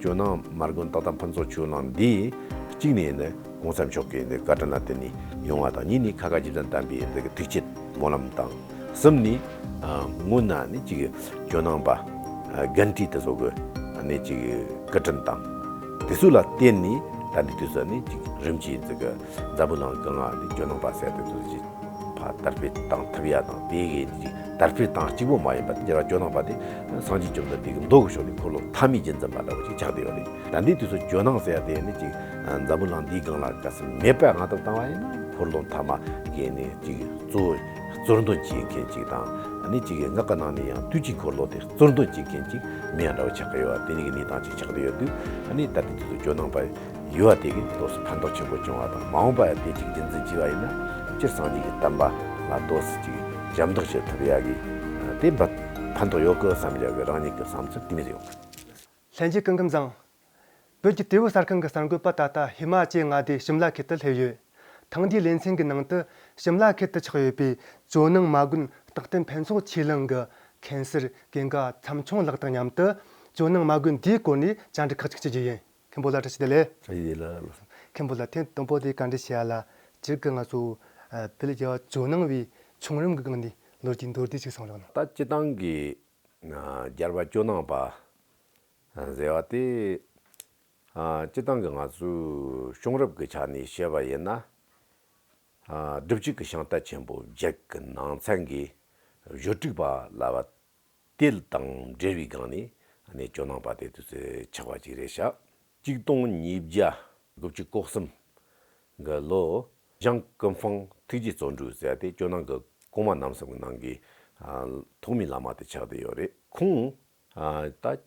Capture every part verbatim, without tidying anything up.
ཇོ་ནང་མ་དགོན་ཏག་ཏག་ཕུན་ཚོགས་ཆོས་གླིང་འདི་གཅིག་ནས་ནི་གོང་ས་མཆོག་གི་ནི་བཀའ་དྲིན་ལ་བརྟེན་ནས་ཡོང་བ་དང་། གཉིས་ནས་ཁ་ཁ་བཞི་བཞི་བསྟན་པའི་འདི་གི་ཐུགས་བསྐྱེད་སྨོན་ལམ་དང་། གསུམ་ནས་ཨ་སྔོན་ན་ནི་ཅིག་ཇོ་ནང་པ་ཨ་རྒན་གྲས་དེ་ཚོ་གི་ནི་ཅིག་བཀའ་དྲིན་དང་། དེ་ཚོ་ལ་བརྟེན་ནས་ད་ལྟའི་དུས་སུ་ནི་ཅིག་རིམ་གྱིས་འདི་གི་འཛམ་བུ་གླིང་གང་ང་ནི་ཇོ་ནང་པ་ཟེར་དེ་ཚོ་ཅིག་ཕར་དར་སྤེལ་བཏང་ཐུབ་ཡ་དང་། དེ་གི་ཅིག་དར་སྤེལ་བཏང་གཅིག་པོ་མ་ཡིན་པར་རྒྱལ་བ་ཇོ་ནང་པ་དེ་སངས་རྒྱས་བཅོམ་ལྡན་འདས་ཀྱི་མདོ་གི་ཕྱོགས་ནས་འཁོར་ལོ་མཐའ་མའི་རྒྱུད་འཛིན་པ་འདྲ་བོ་ཅིག་ཆགས་བསྡད་ཡོད་རེད། ད་ལྟའི་དུས་སུ་ཇོ་ནང་ཟེར་ཡ་དེ་ནི་ཅིག་འཛམ་བུ་གླིང་འདིའི་སྒང་ལ་གལ་སྲིད་མེད་པའི་དབང་དུ་བཏང་བ་ཡིན་ན། འཁོར་ལོ་མཐའ་མ་གི་ནི་ཅིག་གཙོ་བོ་གཙོར་འདོན་བྱེད་མཁན་ཅིག་དང་། ཨ་ནི་ཅིག་སྔགས་ཀྱི་ནང་ནས་ཡང་དུས་ཀྱི་འཁོར་ལོ་དེ་གཙོར་འདོན་བྱེད་མཁན་ཅིག་མི་ཡང་འདྲ་བོ་ཆགས་ཀྱི་ཡོད་པ། དེ་ནི་གི་གནས་སྟངས་ཅིག་ཆགས་བསྡད་ཡོད་དུས། ཨ་ནི་ད་ལྟའི་དུས་སུ་ཇོ་ནང་པ་ཡོད་པ་དེ་གིས་ཏོག་ཙམ་ཕན་ཐོགས་ཆེན་པོ་བྱུང་བ་དང་། མ་འོངས་པ་ཡང་དེ་ཅིག་རྒྱུན་འཛིན་བྱས་པ་ཡིན་ན། སྤྱིར་སངས་རྒྱས་ཀྱི་བསྟན་པ་ལ་ཏོག་ཙམ་ཅིག་ཞབས་འདེགས་ཞུ་ཐུབ་ཡ་གི་དེ་འབད་ཕན་ཐོགས་ཡོད་གི་བསམ་ཡ་གི་རང་ཉིད་ཀྱི་བསམ་ཚུལ་དེ་མོ་ཟིག་ཡོད། ལྷན་རྒྱས་སྐུ་ཁམས་བཟང་། བོད་ཀྱི་ཏེ་བོ་གསར་ཁང་གི་གསར་འགོད་པ་ད་ལྟ་ཧི་མ་ཅལ་མངའ་སྡེ་ཤིམ་ལ་ཁུལ་དུ་སླེབས་ཡོད། ཐེངས་འདིའི་ལེ་ཚན་གྱི་ནང་དུ་ཤིམ་ལ་ཁུལ་དུ་ཆགས་ཡོད་པའི་ཇོ་ནང་མ་དགོན་རྟག་བརྟན་ཕུན་ཚོགས་ཆོས་གླིང་གི་མཁན་ཟུར་ཀུན་དགའ་མཚམས་ཆུང་ལགས་དང་མཉམ་དུ་ཇོ་ནང་མ་དགོན་འདིའི་སྐོར་ནས་བཅར་འདྲི་ཁག་ཅིག་བྱེད་རྒྱུ་ཡིན། མཁན་པོ་ལགས་བཀྲ་ཤིས་བདེ་ལེགས། བཀྲ་ཤིས་བདེ་ལེགས། མཁན་པོ་ལགས། ཐེངས་དང་པོ་དེ་བཀའ་འདྲི་ཞུ་ཡ་ལ། སྤྱིར་གི་ང་ཚོ་ཨ་བོད་རྒྱལ་བ་ཇོ་ནང་བའི་བྱུང་རིམ་གྱི་སྒང་ནས་ལོ་རྒྱུས་མདོར་བསྡུས་ཅིག་གསུང་རོགས་གནང་། ད་སྤྱིར་བཏང་གི་ཨ་རྒྱལ་བ་ཇོ་ནང་པ་ཟེར་བ་དེ། ཨ་སྤྱིར་བཏང་གི་ང་ཚོའི་བྱུང་རབས་ཀྱི་ཆ་ནས་བཤད་པ་ཡིན་ན། ཨ་སྒྲུབ་བྱེད་ཀྱི་ཤིང་རྟ་ཆེན་པོ་བརྒྱད་ཀྱི་ནང་ཚན་གྱི་བཞུགས་སྒྲིག་པ་ལ་བ། དེ་དང་འབྲེལ་བའི་སྒང་ནས་ནི་ཇོ་ནང་པ་དེ་དུས་སུ་ཆགས་པ་ཅིག་རེད་ཤག། གཅིག་སྟོང་ཉིས་བརྒྱ་དགུ་བཅུ་གོ་གསུམ་གི་ལོ། ཞང་ཀུན་སྤངས་ཐུགས་རྗེ་བརྩོན་འགྲུས་ཟེར་ཏེ་ཇོ་ནང་གི་གོང་མ་རྣམ་གསུམ་གྱི་ནང་གི་ཨ་ཐོག་མའི་བླ་མ་དེ་ཆགས་བསྡད་ཡོད་རེད། ཁོང་ཨ་ད་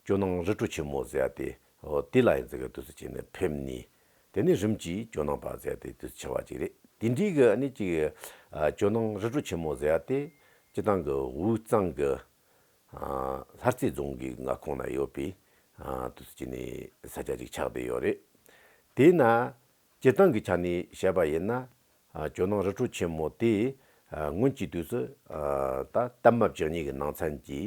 ཇོ་ནང་རི་ཁྲོད་ཆེན་མོ་ཟེར་ཏེ། འོ་དེ་ལ་ཡིན་ཟེར་གི་དུས་སུ་ཅིག་ནི་ཕེབས་ནས། དེ་ནས་རིམ་གྱིས་ཇོ་ནང་པ་ཟེར་ཏེ་དུས་སུ་ཆགས་པ་ཅིག་རེད། དེ་འདྲའི་གི་ཨ་ནི་ཅིག་ཨ་ཇོ་ནང་རི་ཁྲོད་ཆེན་མོ་ཟེར་ཏེ་སྤྱིར་བཏང་གི་དབུས་གཙང་གི་ཨ་ལྷ་རྩེ་རྫོང་གི་མངའ་ཁོངས་ན་ཡོད་པའི་ཨ་དུས་སུ་ཅིག་ནི་ས་ཆ་ཅིག་ཆགས་བསྡད་ཡོད་རེད། དེས་ན་སྤྱིར་བཏང་གི་ཆ་ནས་བཤད་པ་ཡིན་ན། ཨ་ཇོ་ནང་རི་ཁྲོད་ཆེན་མོ་དེ་ཨ་སྔོན་གྱི་དུས་སུ་ཨ་ད་གཏམ་མ་བཅུ་གཉིས་ཀྱི་ནང་ཚན་གྱི་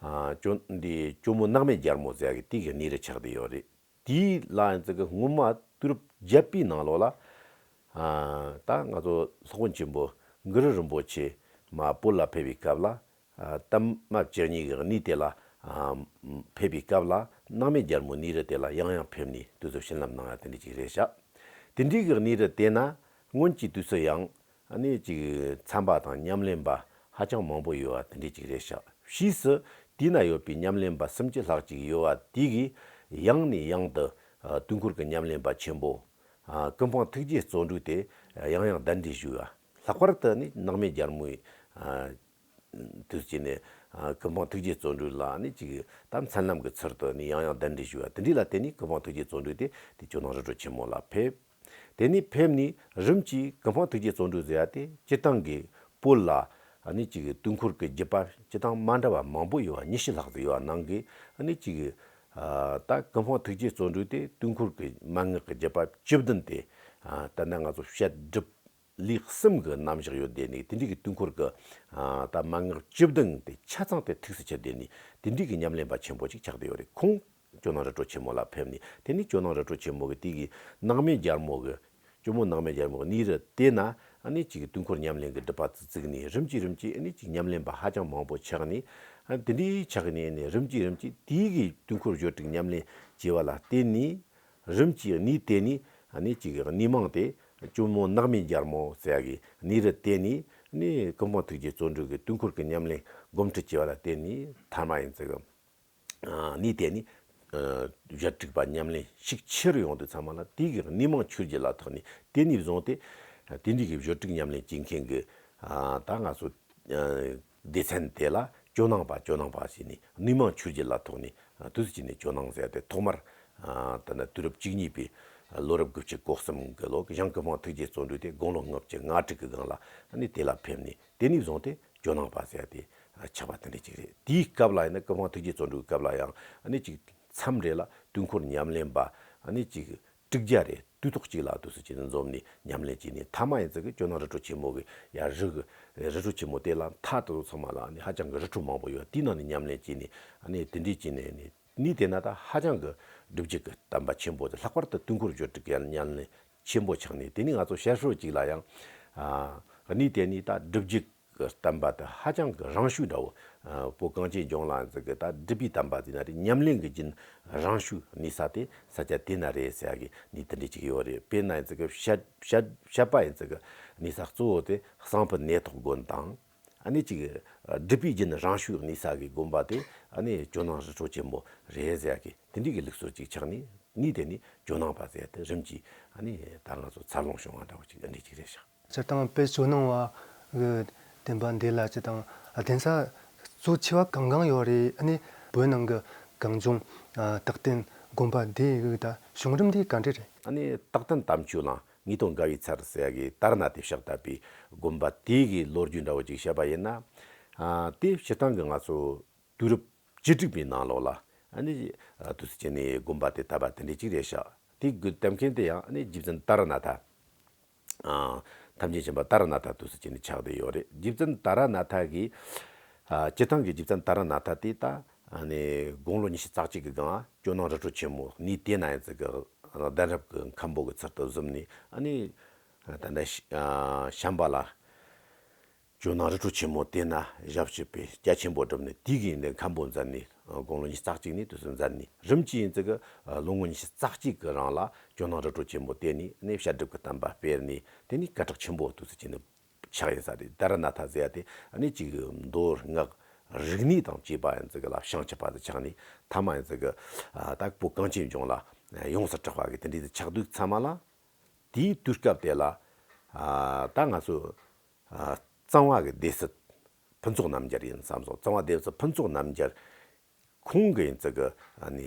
ཨ་ཇོ་འདི་ཇོ་མོ་ནགས་མེད་རྒྱལ་མོ་ཟེར་གི་དེ་གི་གནས་རུ་ཆགས་བསྡད་ཡོད་རེད། དེའི་ལ་ཡིན་ཙི་གི་སྔོན་མ་དུས་རབས་བརྒྱད་པའི་ནང་ལོགས་ལ། ཨ་ད་ང་ཚོ་སློབ་དཔོན་ཆེན་པོ་གུ་རུ་རིན་པོ་ཆེ་མར་བོད་ལ་ཕེབས་པའི་སྐབས་ལ། ཨ་གཏམ་མ་བཅུ་གཉིས་ཀྱི་གནས་དེ་ལ་ཨ་ཕེབས་པའི་སྐབས་ལ། ནགས་མེད་རྒྱལ་མོའི་གནས་རུ་དེ་ལ་ཡང་ཡང་ཕེབས་ནས་དུས་ཚོད་བྱིན་རླབས་གནང་ཡ་དེ་འདྲ་ཅིག་རེད་ཤག། དེ་འདྲའི་གི་གནས་རུ་དེ་ན་སྔོན་གྱི་དུས་སུ་ཡང་ཨ་ནི་ཅིག་འཚམས་པ་དང་ཉམས་ལེན་པ་ཧ་ཅང་མང་པོ་ཡོད་པ་དེ་འདྲ་ཅིག་རེད་ཤག། ཕྱིས་སུ་དེ་ན་ཡོད་པའི་ཉམས་ལེན་པ་སུམ་ཅུ་ལྷག་ཅིག་ཡོད་པ་དེ་གིས་ཡང་ནས་ཡང་དུ་ཨ་དུས་འཁོར་གྱི་ཉམས་ལེན་པ་ཆེན་པོ་ཨ་ཀུན་སྤངས་ཐུགས་རྗེ་བརྩོན་འགྲུས་དེ་ཡང་ཡང་གདན་འདྲེན་ཞུས་པ། ལྷག་པར་དུ་ནི་ནགས་མེད་རྒྱལ་མོའི་ཨ་དུས་ཀྱི་ནི་ཨ་ཀུན་སྤངས་ཐུགས་རྗེ་བརྩོན་འགྲུས་ལ་ནི་ཅིག་ད་མཚན་ལམ་གྱི་ཚུལ་དུ་ནི་ཡང་ཡང་གདན་འདྲེན་ཞུས་པ། དེ་འདྲ་ལ་བརྟེན་ནས་ཀུན་སྤངས་ཐུགས་རྗེ་བརྩོན་འགྲུས་དེ་དེ་ཇོ་ནང་རི་ཁྲོད་ཆེན་མོ་ལ་ཕེབས། དེ་ནས་ཕེབས་ནས་རིམ་གྱིས་ཀུན་སྤངས་ཐུགས་རྗེ་བརྩོན་འགྲུས་ཟེར་ཡ་དེ་སྤྱིར་བཏང་གི་བོད་ལ་ཨ་ནི་ཅིག་དུས་འཁོར་གྱི་བརྒྱུད་པ་སྤྱིར་བཏང་མ་འདྲ་བ་མང་པོ་ཡོད་པ། ཉི་ཤུ་ལྷག་ཙམ་ཡོད་པ་ནང་གི་ཨ་ནི་ཅིག་ཨ་ད་ཀུན་སྤངས་ཐུགས་རྗེ་བརྩོན་འགྲུས་དེ་དུས་འཁོར་གྱི་མན་ངག་གི་བརྒྱུད་པ་བཅུ་བདུན་དེ། ཨ་ད་ནི་ང་ཚོ་བཤད་སྒྲུབ་ལས་གསུམ་གྱི་རྣམ་གཞག་ཡོད་དེ་ནི། དེ་འདྲའི་གི་དུས་འཁོར་གྱི་ཨ་ད་མན་ངག་བཅུ་བདུན་དེ་ཆ་ཚང་དེ་ཐུགས་སུ་ཆུད་དེ་ནི་དེ་འདྲའི་གི་ཉམས་ལེན་པ་ཆེན་པོ་ཅིག་ཆགས་བསྡད་ཡོད་རེད། ཁོང་ཇོ་ནང་རི་ཁྲོད་ཆེན་མོ་ལ་ཕེབས་ནས། དེ་ནས་ཇོ་ནང་རི་ཁྲོད་ཆེན་མོ་གི་དེ་གི་ནགས་མེད་རྒྱལ་མོ་གི་ཇོ་མོ་ནགས་མེད་རྒྱལ་མོ་གི་གནས་རུ་དེ་ན་ཨ་ནི་ཅིག་དུས་འཁོར་ཉམས་ལེན་གྱི་སྒྲུབ་པ་ཙི་ཙིག་ནས་རིམ་གྱིས་རིམ་གྱིས་ཨ་ནི་ཅིག་ཉམས་ལེན་པ་ཧ་ཅང་མང་པོ་ཆགས་ནས། ཨ་དེ་འདྲའི་ཆགས་ནས་ནི་རིམ་གྱིས་རིམ་གྱིས་དེའི་གི་དུས་འཁོར་བརྗོད་བསྒྲིགས་ཉམས་ལེན་བྱས་པ་ལ་བརྟེན་ནས། རིམ་གྱིས་གནས་དེ་ནས་ཨ་ནི་ཅིག་གནས་མིང་དེ་ཇོ་མོ་ནགས་མེད་རྒྱལ་མོ་ཟེར་ཡ་གི་གནས་རུ་དེ་ནས་ནི་ཀུན་སྤངས་ཐུགས་རྗེ་བརྩོན་འགྲུས་ཀྱི་དུས་འཁོར་གྱི་ཉམས་ལེན་སྒོམ་ཁྲིད་བྱས་པ་ལ་བརྟེན་ནས་ཐ་མ་ཡིན་ཙི་གི་ཨ་ནི་དེ་ནི་ཨ་བཞུགས་སྒྲིག་པ་ཉམས་ལེན་ཤུགས་ཆེ་རུ་ཡོང་དུས་ཚང་མ་ལ་དེ་གི་གནས་མིང་ཆོས་རྒྱལ་ལ་ཐོགས་ནས། དེ་ནས་བཟུང་སྟེ་དེ་འདྲའི་གི་བཞུགས་སྒྲིག་ཉམས་ལེན་བྱེད་མཁན་གྱི་ཨ་ད་ང་ཚོ་ཨ་སྡེ་ཚན་དེ་ལ་ཇོ་ནང་པ་ཇོ་ནང་པ་ཟེར་ནས་གནས་མིང་ཆོས་རྒྱལ་ལ་ཐོགས་ནས། ཨ་དུས་སུ་ཅིག་ནས་ཇོ་ནང་ཟེར་ཏེ་ཐོག་མར་ཨ་ད་ནི་དུས་རབས་བཅུ་གཉིས་པའི་ལོ་རབས་དགུ་བཅུ་གོ་གསུམ་གི་ལོ་ཞང་ཀུན་སྤངས་ཐུགས་རྗེ་བརྩོན་འགྲུས་དེ་དགུང་ལོ་ལྔ་བཅུ་ང་དྲུག་གི་སྒང་ལ་ཨ་ནི་དེ་ལ་ཕེབས་ནས། དེ་ནས་བཟུང་སྟེ་ཇོ་ནང་པ་ཟེར་ཏེ་ཆགས་པ་དེ་འདྲ་ཅིག་རེད། དེའི་སྐབས་ལ་ཡིན་ན་ཀུན་སྤངས་ཐུགས་རྗེ་བརྩོན་འགྲུས་སྐབས་ལ་ཡང་ཨ་ནི་ཅིག་མཚམས་རེ་ལ་དུས་འཁོར་ཉམས་ལེན་པ་ཨ་ནི་ཅིག་དྲུག་བརྒྱ་རེ་དུས་ཐོག་གཅིག་ལ་དུས་སུ་ཅིག་ནི་འཛོམས་ནས་ཉམས་ལེན་བྱས་ནས། ཐ་མ་ཡིན་ཙི་གི་ཇོ་ནང་རི་ཁྲོད་ཆེན་མོ་གི་ཡ་རི་གི་རི་ཁྲོད་ཆེན་མོ་དེ་ལ་མཐའ་དེ་ཚོ་ཚང་མ་ལ་ཨ་ནི་ཧ་ཅང་གི་རི་ཁྲོད་མང་པོ་ཡོད། དེའི་ནང་ནས་ཉམས་ལེན་བྱས་ནས་ཨ་ནི་དེ་འདྲའི་བྱས་ནས་ནི་ གནས་དེ་ན་ད་ཧ་ཅང་གི་སྒྲུབ་བརྒྱུད་ཀྱི་བསྟན་པ་ཆེན་པོ་དེ། ལྷག་པར་དུ་དུས་འཁོར་བརྗོད་བྲིས་ཀྱི་ཉམས་ལེན་ཆེན་པོ་ཆགས་ནས། དེ་ནས་ང་ཚོ་ཞར་ཧྲོ་གཅིག་ལ་ཡང་། ཨ། གནས་དེ་ནས་ད་སྒྲུབ་བརྒྱུད་ཀྱི་བསྟན་པ་དེ་ཧ་ཅང་གི་རིང་ཤོས་འདྲ་བོ། ཨ། བོད་གངས་ཅན་ལྗོངས་ལ་ཡིན་ཙི་གི་ད་སྒྲུབ་པའི་བསྟན་པ་དེ་ན་རེད། ཉམས་ལེན་གྱི་རྒྱུན་རིང་ཤོས་གནས་ས་དེ་ས་ཆ་དེ་ན་རེད་ཟེར་ཡ་གི་གནས་དེ་འདྲ་ཅིག་ཡོད་རེད། དཔེར་ན་ཡིན་ཙི་གི་བཤད་བཤད་བཤད་པ་ཡིན་ཙི་གི་གནས་ས་གཙོ་བོ་དེ་གཙང་ཕུ་གནས་ཐོག་དགོན་དང་། ཨ་ནི་ཅིག་སྒྲུབ་པའི་རྒྱུན་རིང་ཤོས་གནས་ས་གི་དགོན་པ་དེ་ཨ་ནི་ཇོ་ནང་རི་ཁྲོད་ཆེན་མོ་རེད་ཟེར་ཡ་གི་དེ་འདྲའི་གི་ལུགས་སྲོལ་ཅིག་ཆགས་ནས། གནས་དེ་ནས་ཇོ་ནང་པ་ཟེར་ཡ་དེ་རིམ་གྱིས་ཨ་ནི་ད་ང་ཚོ་འཚར་ལོངས་བྱུང་བ་འདྲ་བོ་ཅིག་ཨ་འདྲ་ཅིག་རེད་ཤག་སྤྱིར་བཏང་དཔལ་ཇོ་ནང་པ་གི་བསྟན་པ་འདི་ལ་སྤྱིར་བཏང་གདན་ས་གཙོ་ཆེ་བ་གང་གང་ཡོད་རེད། ཨ་ནི་བོད་ནང་གི་གངས་ལྗོངས་རྟག་བརྟན་དགོན་པ་འདི་གི་ད་བྱུང་རིམ་འདི་ག་འདྲ་རེད། ཨ་ནི་རྟག་བརྟན་དམ་ཆོས་གླིང་ངེས་དོན་དགའ་བའི་ཚལ་ཟེར་ཡ་གི་ད་ར་ནཱ་ཐས་ཕྱག་བཏབ་པའི་དགོན་པ་དེ་གི་ལོ་རྒྱུས་འདྲ་བོ་ཅིག་བཤད་པ་ཡིན་ན། ཨ། དེ་སྤྱིར་བཏང་གི་ང་ཚོ་དུས་རབས་བཅུ་དྲུག་པའི་ནང་ལོགས་ལ་ཨ་ནི་དུས་ཚོད་ཅིག་ནས་དགོན་པ་དེ་བཏབ་པ་དེ་འདྲ་ཅིག་རེད་ཤག་དེ་གི་བཏབ་མཁན་དེ་ཡང་ཨ་ནི་རྗེ་བཙུན་ད་ར་ནཱ་ཐ། ཨ། ཐམས་ཅད་མཁྱེན་པ་ད་ར་ནཱ་ཐ་དུས་ཚོད་ཅིག་ནས་ཆགས་བསྡད་ཡོད་རེད། རྗེ་བཙུན་ད་ར་ནཱ་ཐ་གིས། ཨ། སྤྱིར་བཏང་གི་རྗེ་བཙུན་ད་ར་ནཱ་ཐ་དེ་ད་ཨ་ནི་དགུང་ལོ་ཉི་ཤུ་རྩ་གཅིག་གི་སྒང་ཇོ་ནང་རི་ཁྲོད་ཆེན་མོ་གནས་དེ་ན་ཡིན་ཙི་གི་གདན་རབས་ཀྱི་མཁན་པོ་གི་ཚུལ་དུ་བཟུང་ནས། ཨ་ནི་ད་ལྟ་ཨ་བྱམས་པ་ལ། ཇོ་ནང་རི་ཁྲོད་ཆེན་མོ་དེ་ན་ཞབས་ཕྱི་པའི་རྒྱ་ཆེན་པོ་བསྒྲུབས་ནས། དེ་གི་ནས་མཁན་པོ་མཛད་ནས། དགུང་ལོ་ཉི་ཤུ་རྩ་གཅིག་ནས་དུས་ཚོད་མཛད་ནས། རིམ་གྱིས་ཡིན་ཙི་གི་ལོ་ངོ་ཉི་ཤུ་རྩ་གཅིག་གི་རིང་ལ་ཇོ་ནང་རི་ཁྲོད་ཆེན་མོ་དེ་ནས་ནས་བཤད་སྒྲུབ་ཀྱི་བསྟན་པ་སྤེལ་ནས། དེ་ནས་སྐད་གྲགས་ཆེན་པོ་དུས་ཚོད་ཅིག་ནས་ཆགས་ཡིན་ས་རེད། ད་ར་ནཱ་ཐ་ཟེར་ཡ་དེ་ཨ་ནི་ཅིག་མདོ་སྔགས་རིག་གནས་དང་བཅས་པ་ཡིན་ཙི་གི་ལ་བྱང་ཆུབ་པ་དེ་ཆགས་ནས། ཐ་མ་ཡིན་ཙི་གི་ད་བོད་གངས་ཅན་ལྗོངས་ལ་ཡོངས་སུ་གྲགས་པ་གི་དེ་འདྲའི་དེ་ཆགས་དུས་ཚང་མ་ལ། དེའི་དུས་སྐབས་དེ་ལ། ཨ། ད་ང་ཚོ། ཨ། གཙང་བ་གི་སྡེ་སྲིད་ཕུན་ཚོགས་རྣམ་རྒྱལ་ཡིན་བསམ་སོང་། གཙང་བ་སྡེ་སྲིད་ཕུན་ཚོགས་རྣམ་རྒྱལ་ཁོང་གི་ཡིན་ཙི་གི་ཨ་ནི་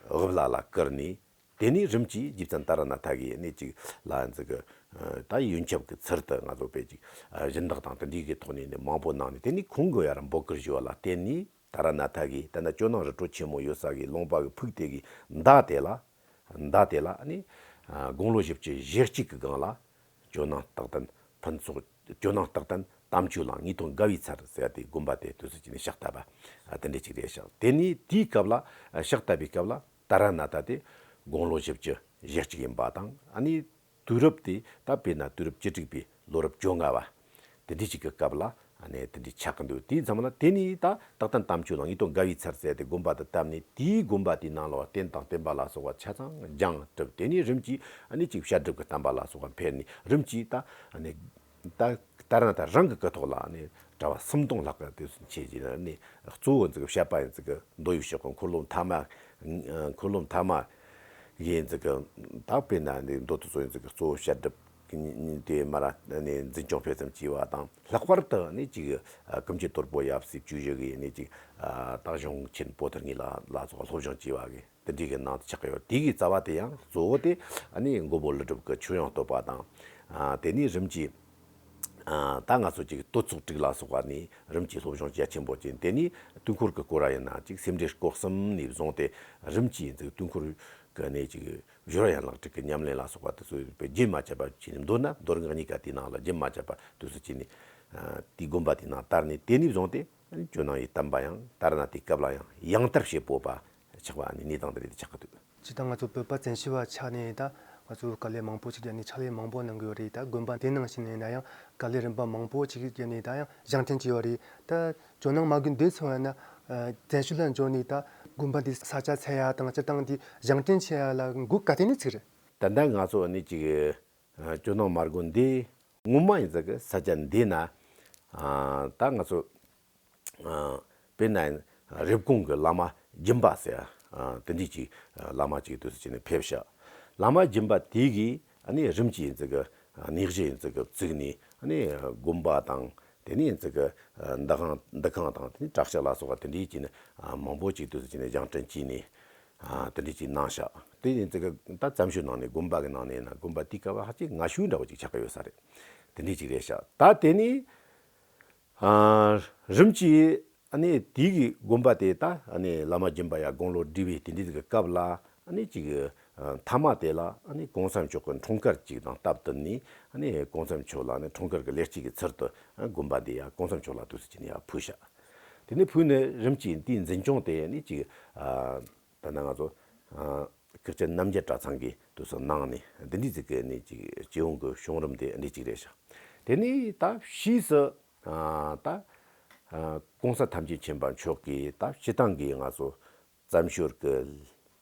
དབུ་བླ་ལ་བཀུར་ནས། དེ་ནས་རིམ་གྱིས་རྗེ་བཙུན་ད་ར་ནཱ་ཐ་གིས་ཨ་ནི་ཅིག་ལ་ཡིན་ཙི་གི། ཨ། ད་ཡོན་ཆབ་ཀྱི་ཚུལ་དུ་ང་ཚོ་དཔེ་ཅིག། ཨ། སྦྱིན་བདག་དང་དེ་འདྲའི་གི་ཐོག་ནས་ནི་མང་པོ་གནང་ནས། དེ་ནས་ཁོང་གི་ཡར་འབོད་སྐུལ་ཞུ་བ་ལ་བརྟེན་ནས། ད་ར་ནཱ་ཐ་གིས་ད་ནི་ཇོ་ནང་རི་ཁྲོད་ཆེན་མོ་ཡོད་ས་གི་ལུང་པ་གི་ཕུག་དེ་གི་མདའ་དེ་ལ། མདའ་དེ་ལ་ནི། ཨ། དགུང་ལོ་བཞི་བཅུ་ཞེ་གཅིག་གི་སྒང་ལ་ཇོ་ནང་རྟག་བརྟན་ཕུན་ཚོགས། ཇོ་ནང་རྟག་བརྟན་དམ་ཆོས་གླིང་ངེས་དོན་དགའ་བའི་ཚལ་ཟེར་ཡ་དེ་དགོན་པ་དེ་དུས་ཚོད་ཅིག་ནས་ཕྱག་བཏབ་པ། ཨ། དེ་འདྲ་ཅིག་རེད་ཤག་དེ་ནས་དེའི་སྐབས་ལ། ཨ། ཕྱག་བཏབ་པའི་སྐབས་ལ་ད་ར་ནཱ་ཐ་དེ་དགུང་ལོ་བཞི་བཅུ་ཞེ་གཅིག་ཡིན་པ་དང་། ཨ་ནི་དུས་རབས་དེ་ད་དཔེར་ན་དུས་རབས་བཅུ་དྲུག་པའི་ལོ་རབས་བཅོ་ལྔ་བ་དེ་འདྲའི་ཞིག་གི་སྐབས་ལ། ཨ་ནི་དེ་འདྲའི་ཆགས་ཀྱི་འདུག་དེའི་མཚམས་ལ་དེ་ནས་ད་རྟག་བརྟན་དམ་ཆོས་གླིང་ངེས་དོན་དགའ་བའི་ཚལ་ཟེར་ཏེ་དགོན་པ་དེ་བཏབ་ནས། དེའི་དགོན་པ་དེའི་ནང་ལ་བ་རྟེན་དང་བརྟེན་པ་ལ་སོགས་པ་ཆ་ཚང་སྦྱངས་གྲུབ། དེ་ནས་རིམ་གྱིས་ཨ་ནི་ཅིག་བཤད་སྒྲུབ་ཀྱི་བསྟན་པ་ལ་སོགས་པ་འཕེལ་ནས། རིམ་གྱིས་ད་ཨ་ནི་ད་ད་ར་ནཱ་ཐ་རང་གི་སྐུ་ཐོག་ལ་ཨ་ནི་གྲྭ་པ་སུམ་སྟོང་ལྷག་གི་དུས་སུ་ཆེད་ཀྱི་ཨ་ནི་གཙོ་བོ་ཡིན་ཙི་གི་བཤད་པ་ཡིན་ཙི་གི་མདོ་ཡི་ཕྱོགས་ཀྱི་འཁོར་ལོ་ཐ་མ། འཁོར་ལོ་ཐ་མ་ཡིན་ཙི་གི། ད་དཔེར་ན་ནི་མདོ་དེ་ཚོ་ཡིན་ཙི་གི་གཙོ་བོ་བཤད་སྒྲུབ་དེ་མར་ར་ནི་འཛིན་སྐྱོང་སྤེལ་གསུམ་བྱས་པ་དང་། ལྷག་པར་དུ་ནི་ཅིག། ཨ། ཀུན་མཁྱེན་དོལ་པོ་ཡབ་སྲས་བཅུ་བཞི་གིས་ནི་ཅིག། ཨ། ད་གཞུང་ཆེན་པོ་ཏི་ལྔའི་ལ་ལ་སོགས་སློབ་སྦྱོང་བྱས་པ་གི་དེ་འདྲའི་གི་ནང་དུ་ཆགས་ཀྱི་ཡོད། དེ་གི་རྩ་བ་དེ་ཡང་གཙོ་བོ་དེ་ཨ་ནི་མགོན་པོ་ཀླུ་སྒྲུབ་ཀྱི་ཆོས་དབྱིངས་བསྟོད་པ་དང་། ཨ། དེ་ནས་རིམ་གྱིས། ཨ། ད་ང་ཚོ་ཅིག་བསྟོད་ཚོགས་དྲུག་ལ་སོགས་པ་ནས་རིམ་གྱིས་སློབ་སྦྱོང་རྒྱ་ཆེན་པོ་བྱས། དེ་ནས་དུས་འཁོར་གྱི་སྐོར་ཡིན་ན་ཅིག་སེམས་འགྲེལ་སྐོར་གསུམ་ནས་བཟུང་སྟེ། རིམ་གྱིས་ཡིན་ཙི་དུས་འཁོར་གྱི་ནས་ཅིག་སྦྱོར་བ་ཡན་ལག་དྲུག་གི་ཉམས་ལེན་ལ་སོགས་པ་དེ་ཚོ་རྒྱུན་མ་ཆད་པ་བྱས་ནས། མདོར་ན་མདོ་སྔགས་གཉིས་ཀ་དེའི་ནང་ལ་རྒྱུན་མ་ཆད་པ་དུས་སུ་བྱས་ནས། ཨ། དེའི་དགོན་པ་དེའི་ནང་དར་ནས། དེ་ནས་བཟུང་སྟེ་ཇོ་ནང་པའི་བསྟན་པ་ཡང་ད་ར་ནཱ་ཐའི་སྐབས་ལ་ཡང་ཡང་དར་བྱེད་ཕོད་པ་ཆགས་པ་ནི་གནས་སྟངས་དེ་རེད། དེ་ཆགས་ཀྱི་འདུག་སྤྱིར་བཏང་ང་ཚོ་བོད་པ་བཙན་བྱོལ་བ་ཆགས་ནས་ད་ང་ཚོ་དཀའ་ལས་མང་པོ་ཅིག་བརྒྱབ་ནས་ཕྱག་ལས་མང་པོ་གནང་གི་ཡོད་རེད། ད་དགོན་པ་དེ་ནང་བཞིན་ཡིན་ན་ཡང་དཀའ་ལས་རིམ་པ་མང་པོ་ཅིག་བརྒྱབ་ནས་ད་ཡང་བཞེངས་སྐྲུན་བྱས་ཡོད་རེད། ད་ཇོ་ནང་མ་དགོན་འདི་ཚོ་ཡིན་ན་བཙན་བྱོལ་ལ་འབྱོར་ནས་ད་དགོན་པ་འདི་ས་ཆ་འཚོལ་ཡ་དང་སྤྱིར་བཏང་འདི་བཞེངས་སྐྲུན་བྱེད་ཡ་ལ་འགོ་ག་དུས་ནས་ཚུགས་རེད། ད་ལྟ་ང་ཚོ་ནི་ཅིག་ཇོ་ནང་མ་དགོན་འདི་སྔོན་མ་ཡིན་ཙི་གི་ས་ཆ་འདི་ན། ཨ། ད་ང་ཚོ། ཨ། དཔེར་ན་རེབ་གོང་གི་བླ་མ་སྦྱིན་པ་ཟེར། ཨ། དེ་འདྲའི་ཅིག་བླ་མ་ཅིག་དུས་སུ་བྱས་ནས་ཕེབས་ཤག་བླ་མ་སྦྱིན་པ་དེ་གིས་ཨ་ནི་རིམ་གྱིས་ཡིན་ཙི་གི་གནས་གཞི་ཡིན་ཙི་གི་བཙུགས་ནས། ཨ་ནི་དགོན་པ་དང་། དེ་ནས་ཡིན་ཙི་གི་འདུ་ཁང་། འདུ་ཁང་དང་། དེ་ནས་གྲྭ་ཤག་ལ་སོགས་པ་དེ་འདྲའི་བྱས་ནས། ཨ། མང་པོ་ཅིག་དུས་སུ་བྱས་ནས་བཞེངས་སྐྲུན་བྱས་ནས། ཨ། དེ་འདྲའི་ཅིག་གནང་ཤག་དེ་ཡིན་ཙི་གི་ད་བཙན་བྱོལ་ནང་ནས་དགོན་པ་གི་ནང་ནས་ཡིན་ན་དགོན་པ་དེའི་སྐབས་ཧ་ཅང་སྔ་ཤོས་འདྲ་བོ་ཅིག་ཆགས་ཀྱི་ཡོད་ས་རེད། དེ་འདྲའི་ཅིག་རེད་ཤག་ད་དེ་ནས། ཨ། རིམ་གྱིས་ཨ་ནི་དེའི་གི་དགོན་པ་དེ་ད་ཨ་ནི་བླ་མ་སྦྱིན་པ་ཡར་དགུང་ལོ་བགྲེས་པའི་དེ་འདྲའི་གི་སྐབས་ལ། ཨ་ནི་ཅིག་ཨ། མཐའ་མ་དེ་ལ་ཨ་ནི་གོང་ས་མཆོག་གི་འཁྲུངས་སྐར་ཅིག་དང་སྟབས་བསྟུན་ནས། ཨ་ནི་གོང་ས་མཆོག་ལ་ནི་འཁྲུངས་སྐར་གྱི་ལེགས་སྐྱེས་ཀྱི་ཚུལ་དུ། ཨ། དགོན་པ་འདི་ཡར་གོང་ས་མཆོག་ལ་དུས་སུ་བྱས་ནས་ཡར་ཕུལ་ཤག་དེ་ནས་ཕུལ་ནས་རིམ་གྱིས་དེའི་འཛིན་སྐྱོང་དེ་ནི་ཅིག་ཨ། ད་ནི་ང་ཚོ་ཨ་སྐུ་ཕྲེང་རྣམ་རྒྱལ་གྲྭ་ཚང་གིས་དུས་སུ་གནང་ནས་འདི་འདྲའི་ཅིག་གི་ནི་ཅིག་སྤྱི་ཡོངས་ཀྱི་བྱུང་རིམ་དེ་འདི་ཅིག་རེད་ཤག་དེ་ནས་ད་ཕྱིས་སུ་ཨ་ད་ཨ་གོང་ས་ཐམས་ཅད་མཁྱེན་པ་མཆོག་གིས་ད་སྤྱི་བཏང་གི་ང་ཚོ་བཙན་བྱོལ་གྱི་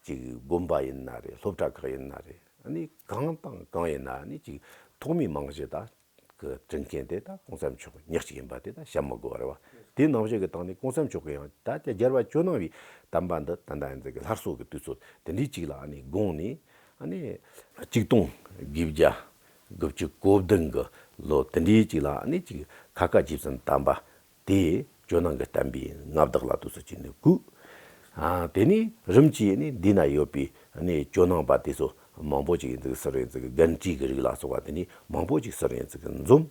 ཅིག་དགོན་པ་ཡིན་ན་རེད། སློབ་གྲྭ་ཁག་ཡིན་ན་རེད། ཨ་ནི་གང་དང་གང་ཡིན་ན་ཨ་ནི་ཅིག་ཐོག་མའི་རྨང་གཞི་ད་གི་བསྐྲུན་མཁན་དེ་ད་གོང་ས་མཆོག་ཉག་གཅིག་ཡིན་པ་དེ་ད་བཤད་མི་དགོས་པ་རེད་བ། དེ་ནང་བཞིན་གྱི་སྟེང་ནས་གོང་ས་མཆོག་གིས་ཡང་ད་ལྟ་རྒྱལ་བ་ཇོ་ནང་བའི་བསྟན་པ་འདི་ད་ལྟ་ཡིན་ཙི་གི་སླར་གསོ་གི་དུས་ཚོད་དེ་འདྲའི་ཅིག་ལ་ཨ་ནི་དགོངས་ནས། ཨ་ནི་གཅིག་སྟོང་དགུ་བརྒྱ་དགུ་བཅུ་གོ་བདུན་གི་ལོ་དེ་འདྲའི་ཅིག་ལ་ཨ་ནི་ཅིག་ཁ་ཁ་རྗེ་བཙུན་དམ་པ་དེས་ཇོ་ནང་གི་བསྟན་པའི་མངའ་བདག་ལ་དུས་སུ་བྱས་ནས་བསྐོས། ཨ་དེ་ནས་རིམ་གྱིས་ནི་འདི་ན་ཡོད་པའི་ནི་ཇོ་ནང་པ་དེ་ཚོ་མང་པོ་ཅིག་ཡིན་ཙི་གི་སུ་རེད་ཡིན་ཙི་གི་རྒན་གྲས་ཀྱི་རིགས་ལ་སོགས་པ་དེ་ནས་མང་པོ་ཅིག་སུ་རེད་ཡིན་ཙི་གི་འཛོམས།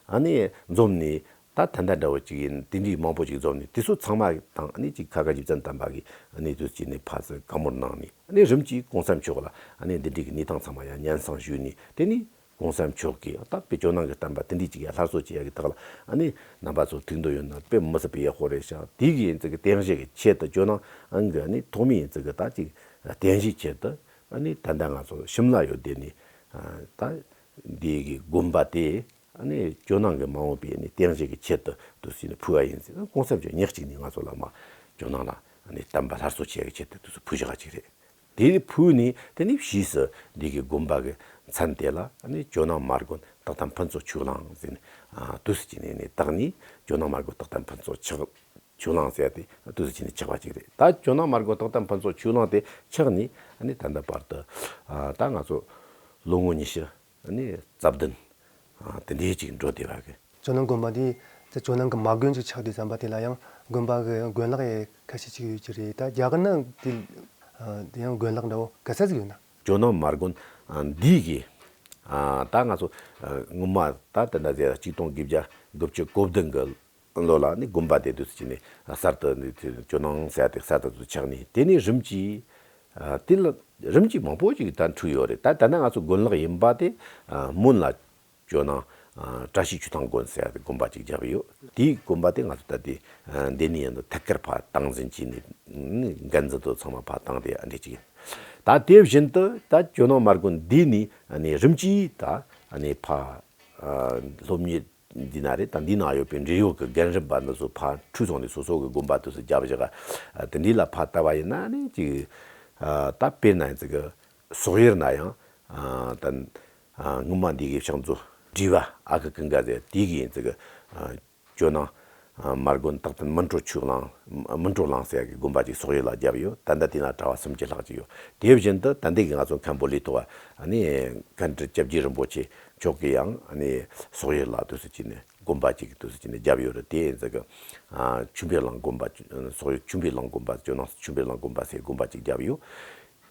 ཨ་ནི་འཛོམས་ནས་ད་ད་ལྟ་འདྲ་བོ་ཅིག་ཡིན་དེ་འདྲའི་མང་པོ་ཅིག་འཛོམས་ནས་དེ་ཚོ་ཚང་མ་དང་ཨ་ནི་ཅིག་ཁ་ཁ་རྗེ་བཙུན་དམ་པ་གིས་ཨ་ནི་དུས་ཅིག་ནས་ཕར་ཚུར་བཀའ་མོལ་གནང་ནས། ཨ་ནི་རིམ་གྱིས་གོང་ས་མཆོག་ལ་ཨ་ནི་འདི་འདྲའི་གི་གནས་སྟངས་ཚང་མ་ཡང་སྙན་སེང་ཞུས་ནས། དེ་ནས་གོང་ས་མཆོག་གིས་ད་དཔེ་ཇོ་ནང་གི་བསྟན་པ་དེ་འདྲའི་ཅིག་ཡང་སླར་གསོ་བྱེད་ཡ་གི་ཐོག་ལ་ཨ་ནི་རྣམ་པ་ཚོ་ཐུགས་འདོད་ཡོད་ན་དཔེ་མི་སྲིད་པའི་ཡག་པོ་རེད་ཤག་དེ་གི་ཡིན་ཙི་གི་རྟེན་གཞི་གི་ཆེད་དུ་ཇོ་ནང་ཨང་གི་ཨ་ནི་ཐོག་མའི་ཡིན་ཙི་གི་ད་ཅིག་རྟེན་གཞིའི་ཆེད་དུ་ཨ་ནི་ད་ལྟ་ང་ཚོ་ཞིམ་ལ་ཡོད་དེ་ནི་ད་འདི་གི་དགོན་པ་དེ་ཨ་ནི་ཇོ་ནང་གི་མ་འོངས་པའི་ཨ་ནི་རྟེན་གཞི་གི་ཆེད་དུ་དུས་སུ་ནི་ཕུལ་བ་ཡིན་ཟེར། གོང་ས་མཆོག་ཉག་གཅིག་ནས་ང་ཚོ་ལ་མ་ཇོ་ནང་ལ་ཨ་ནི་བསྟན་པ་སླར་གསོ་བྱེད་ཡ་གི་ཆེད་དུ་དུས་སུ་ཕུལ་བཞག་ག་ཅིག་རེད། དེ་ཕུལ་ནས་དེ་ནས་ཕྱིས་སུ་འདི་གི་དགོན་པ་གི་མཚན་དེ་ལ་ཨ་ནི་ཇོ་ནང་མ་དགོན་རྟག་བརྟན་ཕུན་ཚོགས་ཆོས་གླིང་ཟེར་ནས་ཨ་དུས་སུ་ཅིག་ནས་ནི་བཏགས་ནས་ཇོ་ནང་མ་དགོན་རྟག་བརྟན་ཕུན་ཚོགས་ཆོས་ཆོས་གླིང་ཟེར་ཡ་དེ་དུས་སུ་ཅིག་ནས་ཆགས་པ་ཅིག་རེད། ད་ཇོ་ནང་མ་དགོན་རྟག་བརྟན་ཕུན་ཚོགས་ཆོས་གླིང་དེ་ཆགས་ནས་ཨ་ནི་ད་ལྟ་བར་དུ་ཨ་ད་ང་ཚོ་ལོ་ངོ་ཉི་ཤུ་ཨ་ནི་རྩ་བདུན་ཨ་དེ་འདྲའི་ཅིག་འགྲོ་བསྡད་པ་གི། ཇོ་ནང་དགོན་པ་འདི་ད་ཇོ་ནང་གི་མ་དགོན་ཅིག་ཆགས་དུས་ཙམ་པ་དེ་ལ་ཡང་དགོན་པ་གི་དགོན་ལག་ཡང་ཁ་ཤས་ཅིག་ཡོད་ཀྱི་རེད། ད་རྒྱ་གར་ནང་དེ་ཨ་དེ་ཡང་དགོན་ལག་འདྲ་བོ་ག་ཚད་ཅིག་ཡོད་ན། ཇོ་ནང་མ་དགོན་ཨ་འདི་གི་ཨ་ད་ང་ཚོ་ཨ་སྔོན་མ་ད་དེ་འདྲ་ཟེར་གཅིག་སྟོང་དགུ་བརྒྱ་དགུ་བཅུ་གོ་བདུན་གི་ལོ་ལ་ནི་དགོན་པ་དེ་དུས་སུ་ཅིག་ནས་གསར་དུ་ནི་དེ་ཇོ་ནང་ཟེར་ཡ་དེ་གསར་དུ་ཆགས་ནས། དེ་ནས་རིམ་གྱིས་ཨ་དེ་ལ་རིམ་གྱིས་མང་པོ་ཅིག་ད་འཁྲུགས་ཡོད་རེད། ད་ད་ནི་ང་ཚོ་དགོན་ལག་ཡིན་པ་དེ་ཨ་སྨོན་ལ་ཇོ་ནང་ཨ་བཀྲ་ཤིས་ཆོས་ཐང་དགོན་ཟེར་ཡ་དེ་དགོན་པ་ཅིག་བརྒྱབ་ཡོད། དེའི་དགོན་པ་དེ་ང་ཚོ་ད་དེ་ཨ་འདི་ནས་ཡིན་དུ་ཐད་ཀར་ཕར་སྟངས་འཛིན་བྱས་ནས་ནི་འགན་འཛིན་དུ་ཚང་མ་ཕར་བཏང་སྟེ་ཨ་འདྲ་ཅིག་ཡིན། ད་དེ་བཞིན་དུ་ད་ཇོ་ནང་མ་དགོན་འདི་ནས་ཨ་ནི་རིམ་གྱིས་ད་ཨ་ནི་ཕར་ཨ་སློབ་གཉེར་འདི་ན་རེད། ད་འདི་ན་ཡོད་པའི་འབྲེལ་ཡོད་ཀྱི་རྒན་རབས་པ་འདི་ཚོ་ཕར་འཁྲུག་སོང་ནས་སོ་སོ་གི་དགོན་པ་དུ་སུ་རྒྱབ་བཞག་ཨ་དེ་འདྲའི་ལ་ཕར་ལྟ་བ་ཡིན་ན་ནི་ཅིག་ཨ་ད་དཔེར་ན་ཡིན་ཙི་གི་སོག་ཡུལ་ན་ཡང་ཨ་ད་ཨ་སྔོན་མ་འདི་གི་ཕྱག་མཛོད་བྲིས་པ་ཨ་ཁུ་ཀུན་དགའ་ཟེར་དེ་གི་ཡིན་ཙི་གི་ཨ་ཇོ་ནང་ཨ་མ་དགོན་རྟག་བརྟན་སྨིན་གྲོལ་ཆོས་གླིང་སྨིན་གྲོལ་གླིང་ཟེར་ཡ་གི་དགོན་པ་ཅིག་སོག་ཡུལ་ལ་བརྒྱབ་ཡོད། ད་ལྟ་དེ་ན་གྲྭ་བ་སུམ་ཅུ་ལྷག་ཅིག་ཡོད། དེ་བཞིན་དུ་ད་ལྟའི་གི་ང་ཚོ་མཁན་པོ་ལི་ཐོག་ཨ་ནི་མཁན་སྤྲུལ་སྐྱབས་རྗེ་རིན་པོ་ཆེ་མཆོག་གིས་ཡང་ཨ་ནི་སོག་ཡུལ་ལ་དུས་སུ་ཅིག་ནས་དགོན་པ་ཅིག་དུས་སུ་ཅིག་ནས་བརྒྱབ་ཡོད་རེད། དེ་ཡིན་ཙི་གི་ཨ་ཆུ་འབེབས་གླིང་དགོན་པ་སོག་ཡུལ་ཆུ་འབེབས་གླིང་དགོན་པ་ཇོ་ནང་ཆུ་འབེབས་གླིང་དགོན་པ་ཟེར་དགོན་པ་ཅིག་བརྒྱབ་ཡོད།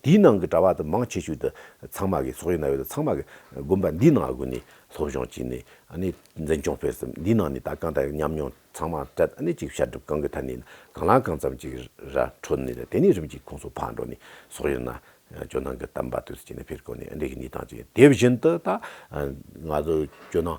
དེའི་ནང་གི་གྲྭ་བ་དེ་མང་ཆེ་ཤོས་དེ་ཚང་མ་གི་སོག་ཡུལ་ན་ཡོད་དེ་ཚང་མ་གི་དགོན་པ་འདིའི་ནང་སྒོ་ནས་སློབ་སྦྱོང་བྱས་ནས་ཨ་ནི་འཛིན་སྐྱོང་སྤེལ་གསུམ་འདིའི་ནང་ནས་ད་གང་ལྟར་ཉམས་མྱོང་ཚང་མ་སྤྲད། ཨ་ནི་ཅིག་བཤད་སྒྲུབ་གང་གི་ཐད་ནས་གང་ལ་གང་འཚམ་ཅིག་ར་འཕྲོད་ནས་དེ་ནས་རིམ་གྱིས་ཁོང་ཚོ་ཕར་འགྲོ་ནས་སོག་ཡུལ་ན་ཇོ་ནང་གི་བསྟན་པ་དུས་སུ་ཅིག་ནས་འཕེལ་གོ་ནས་འདི་གི་གནས་སྟངས་ཅིག་ཡིན། དེ་བཞིན་དུ་ད་ང་ཚོ་ཇོ་ནང་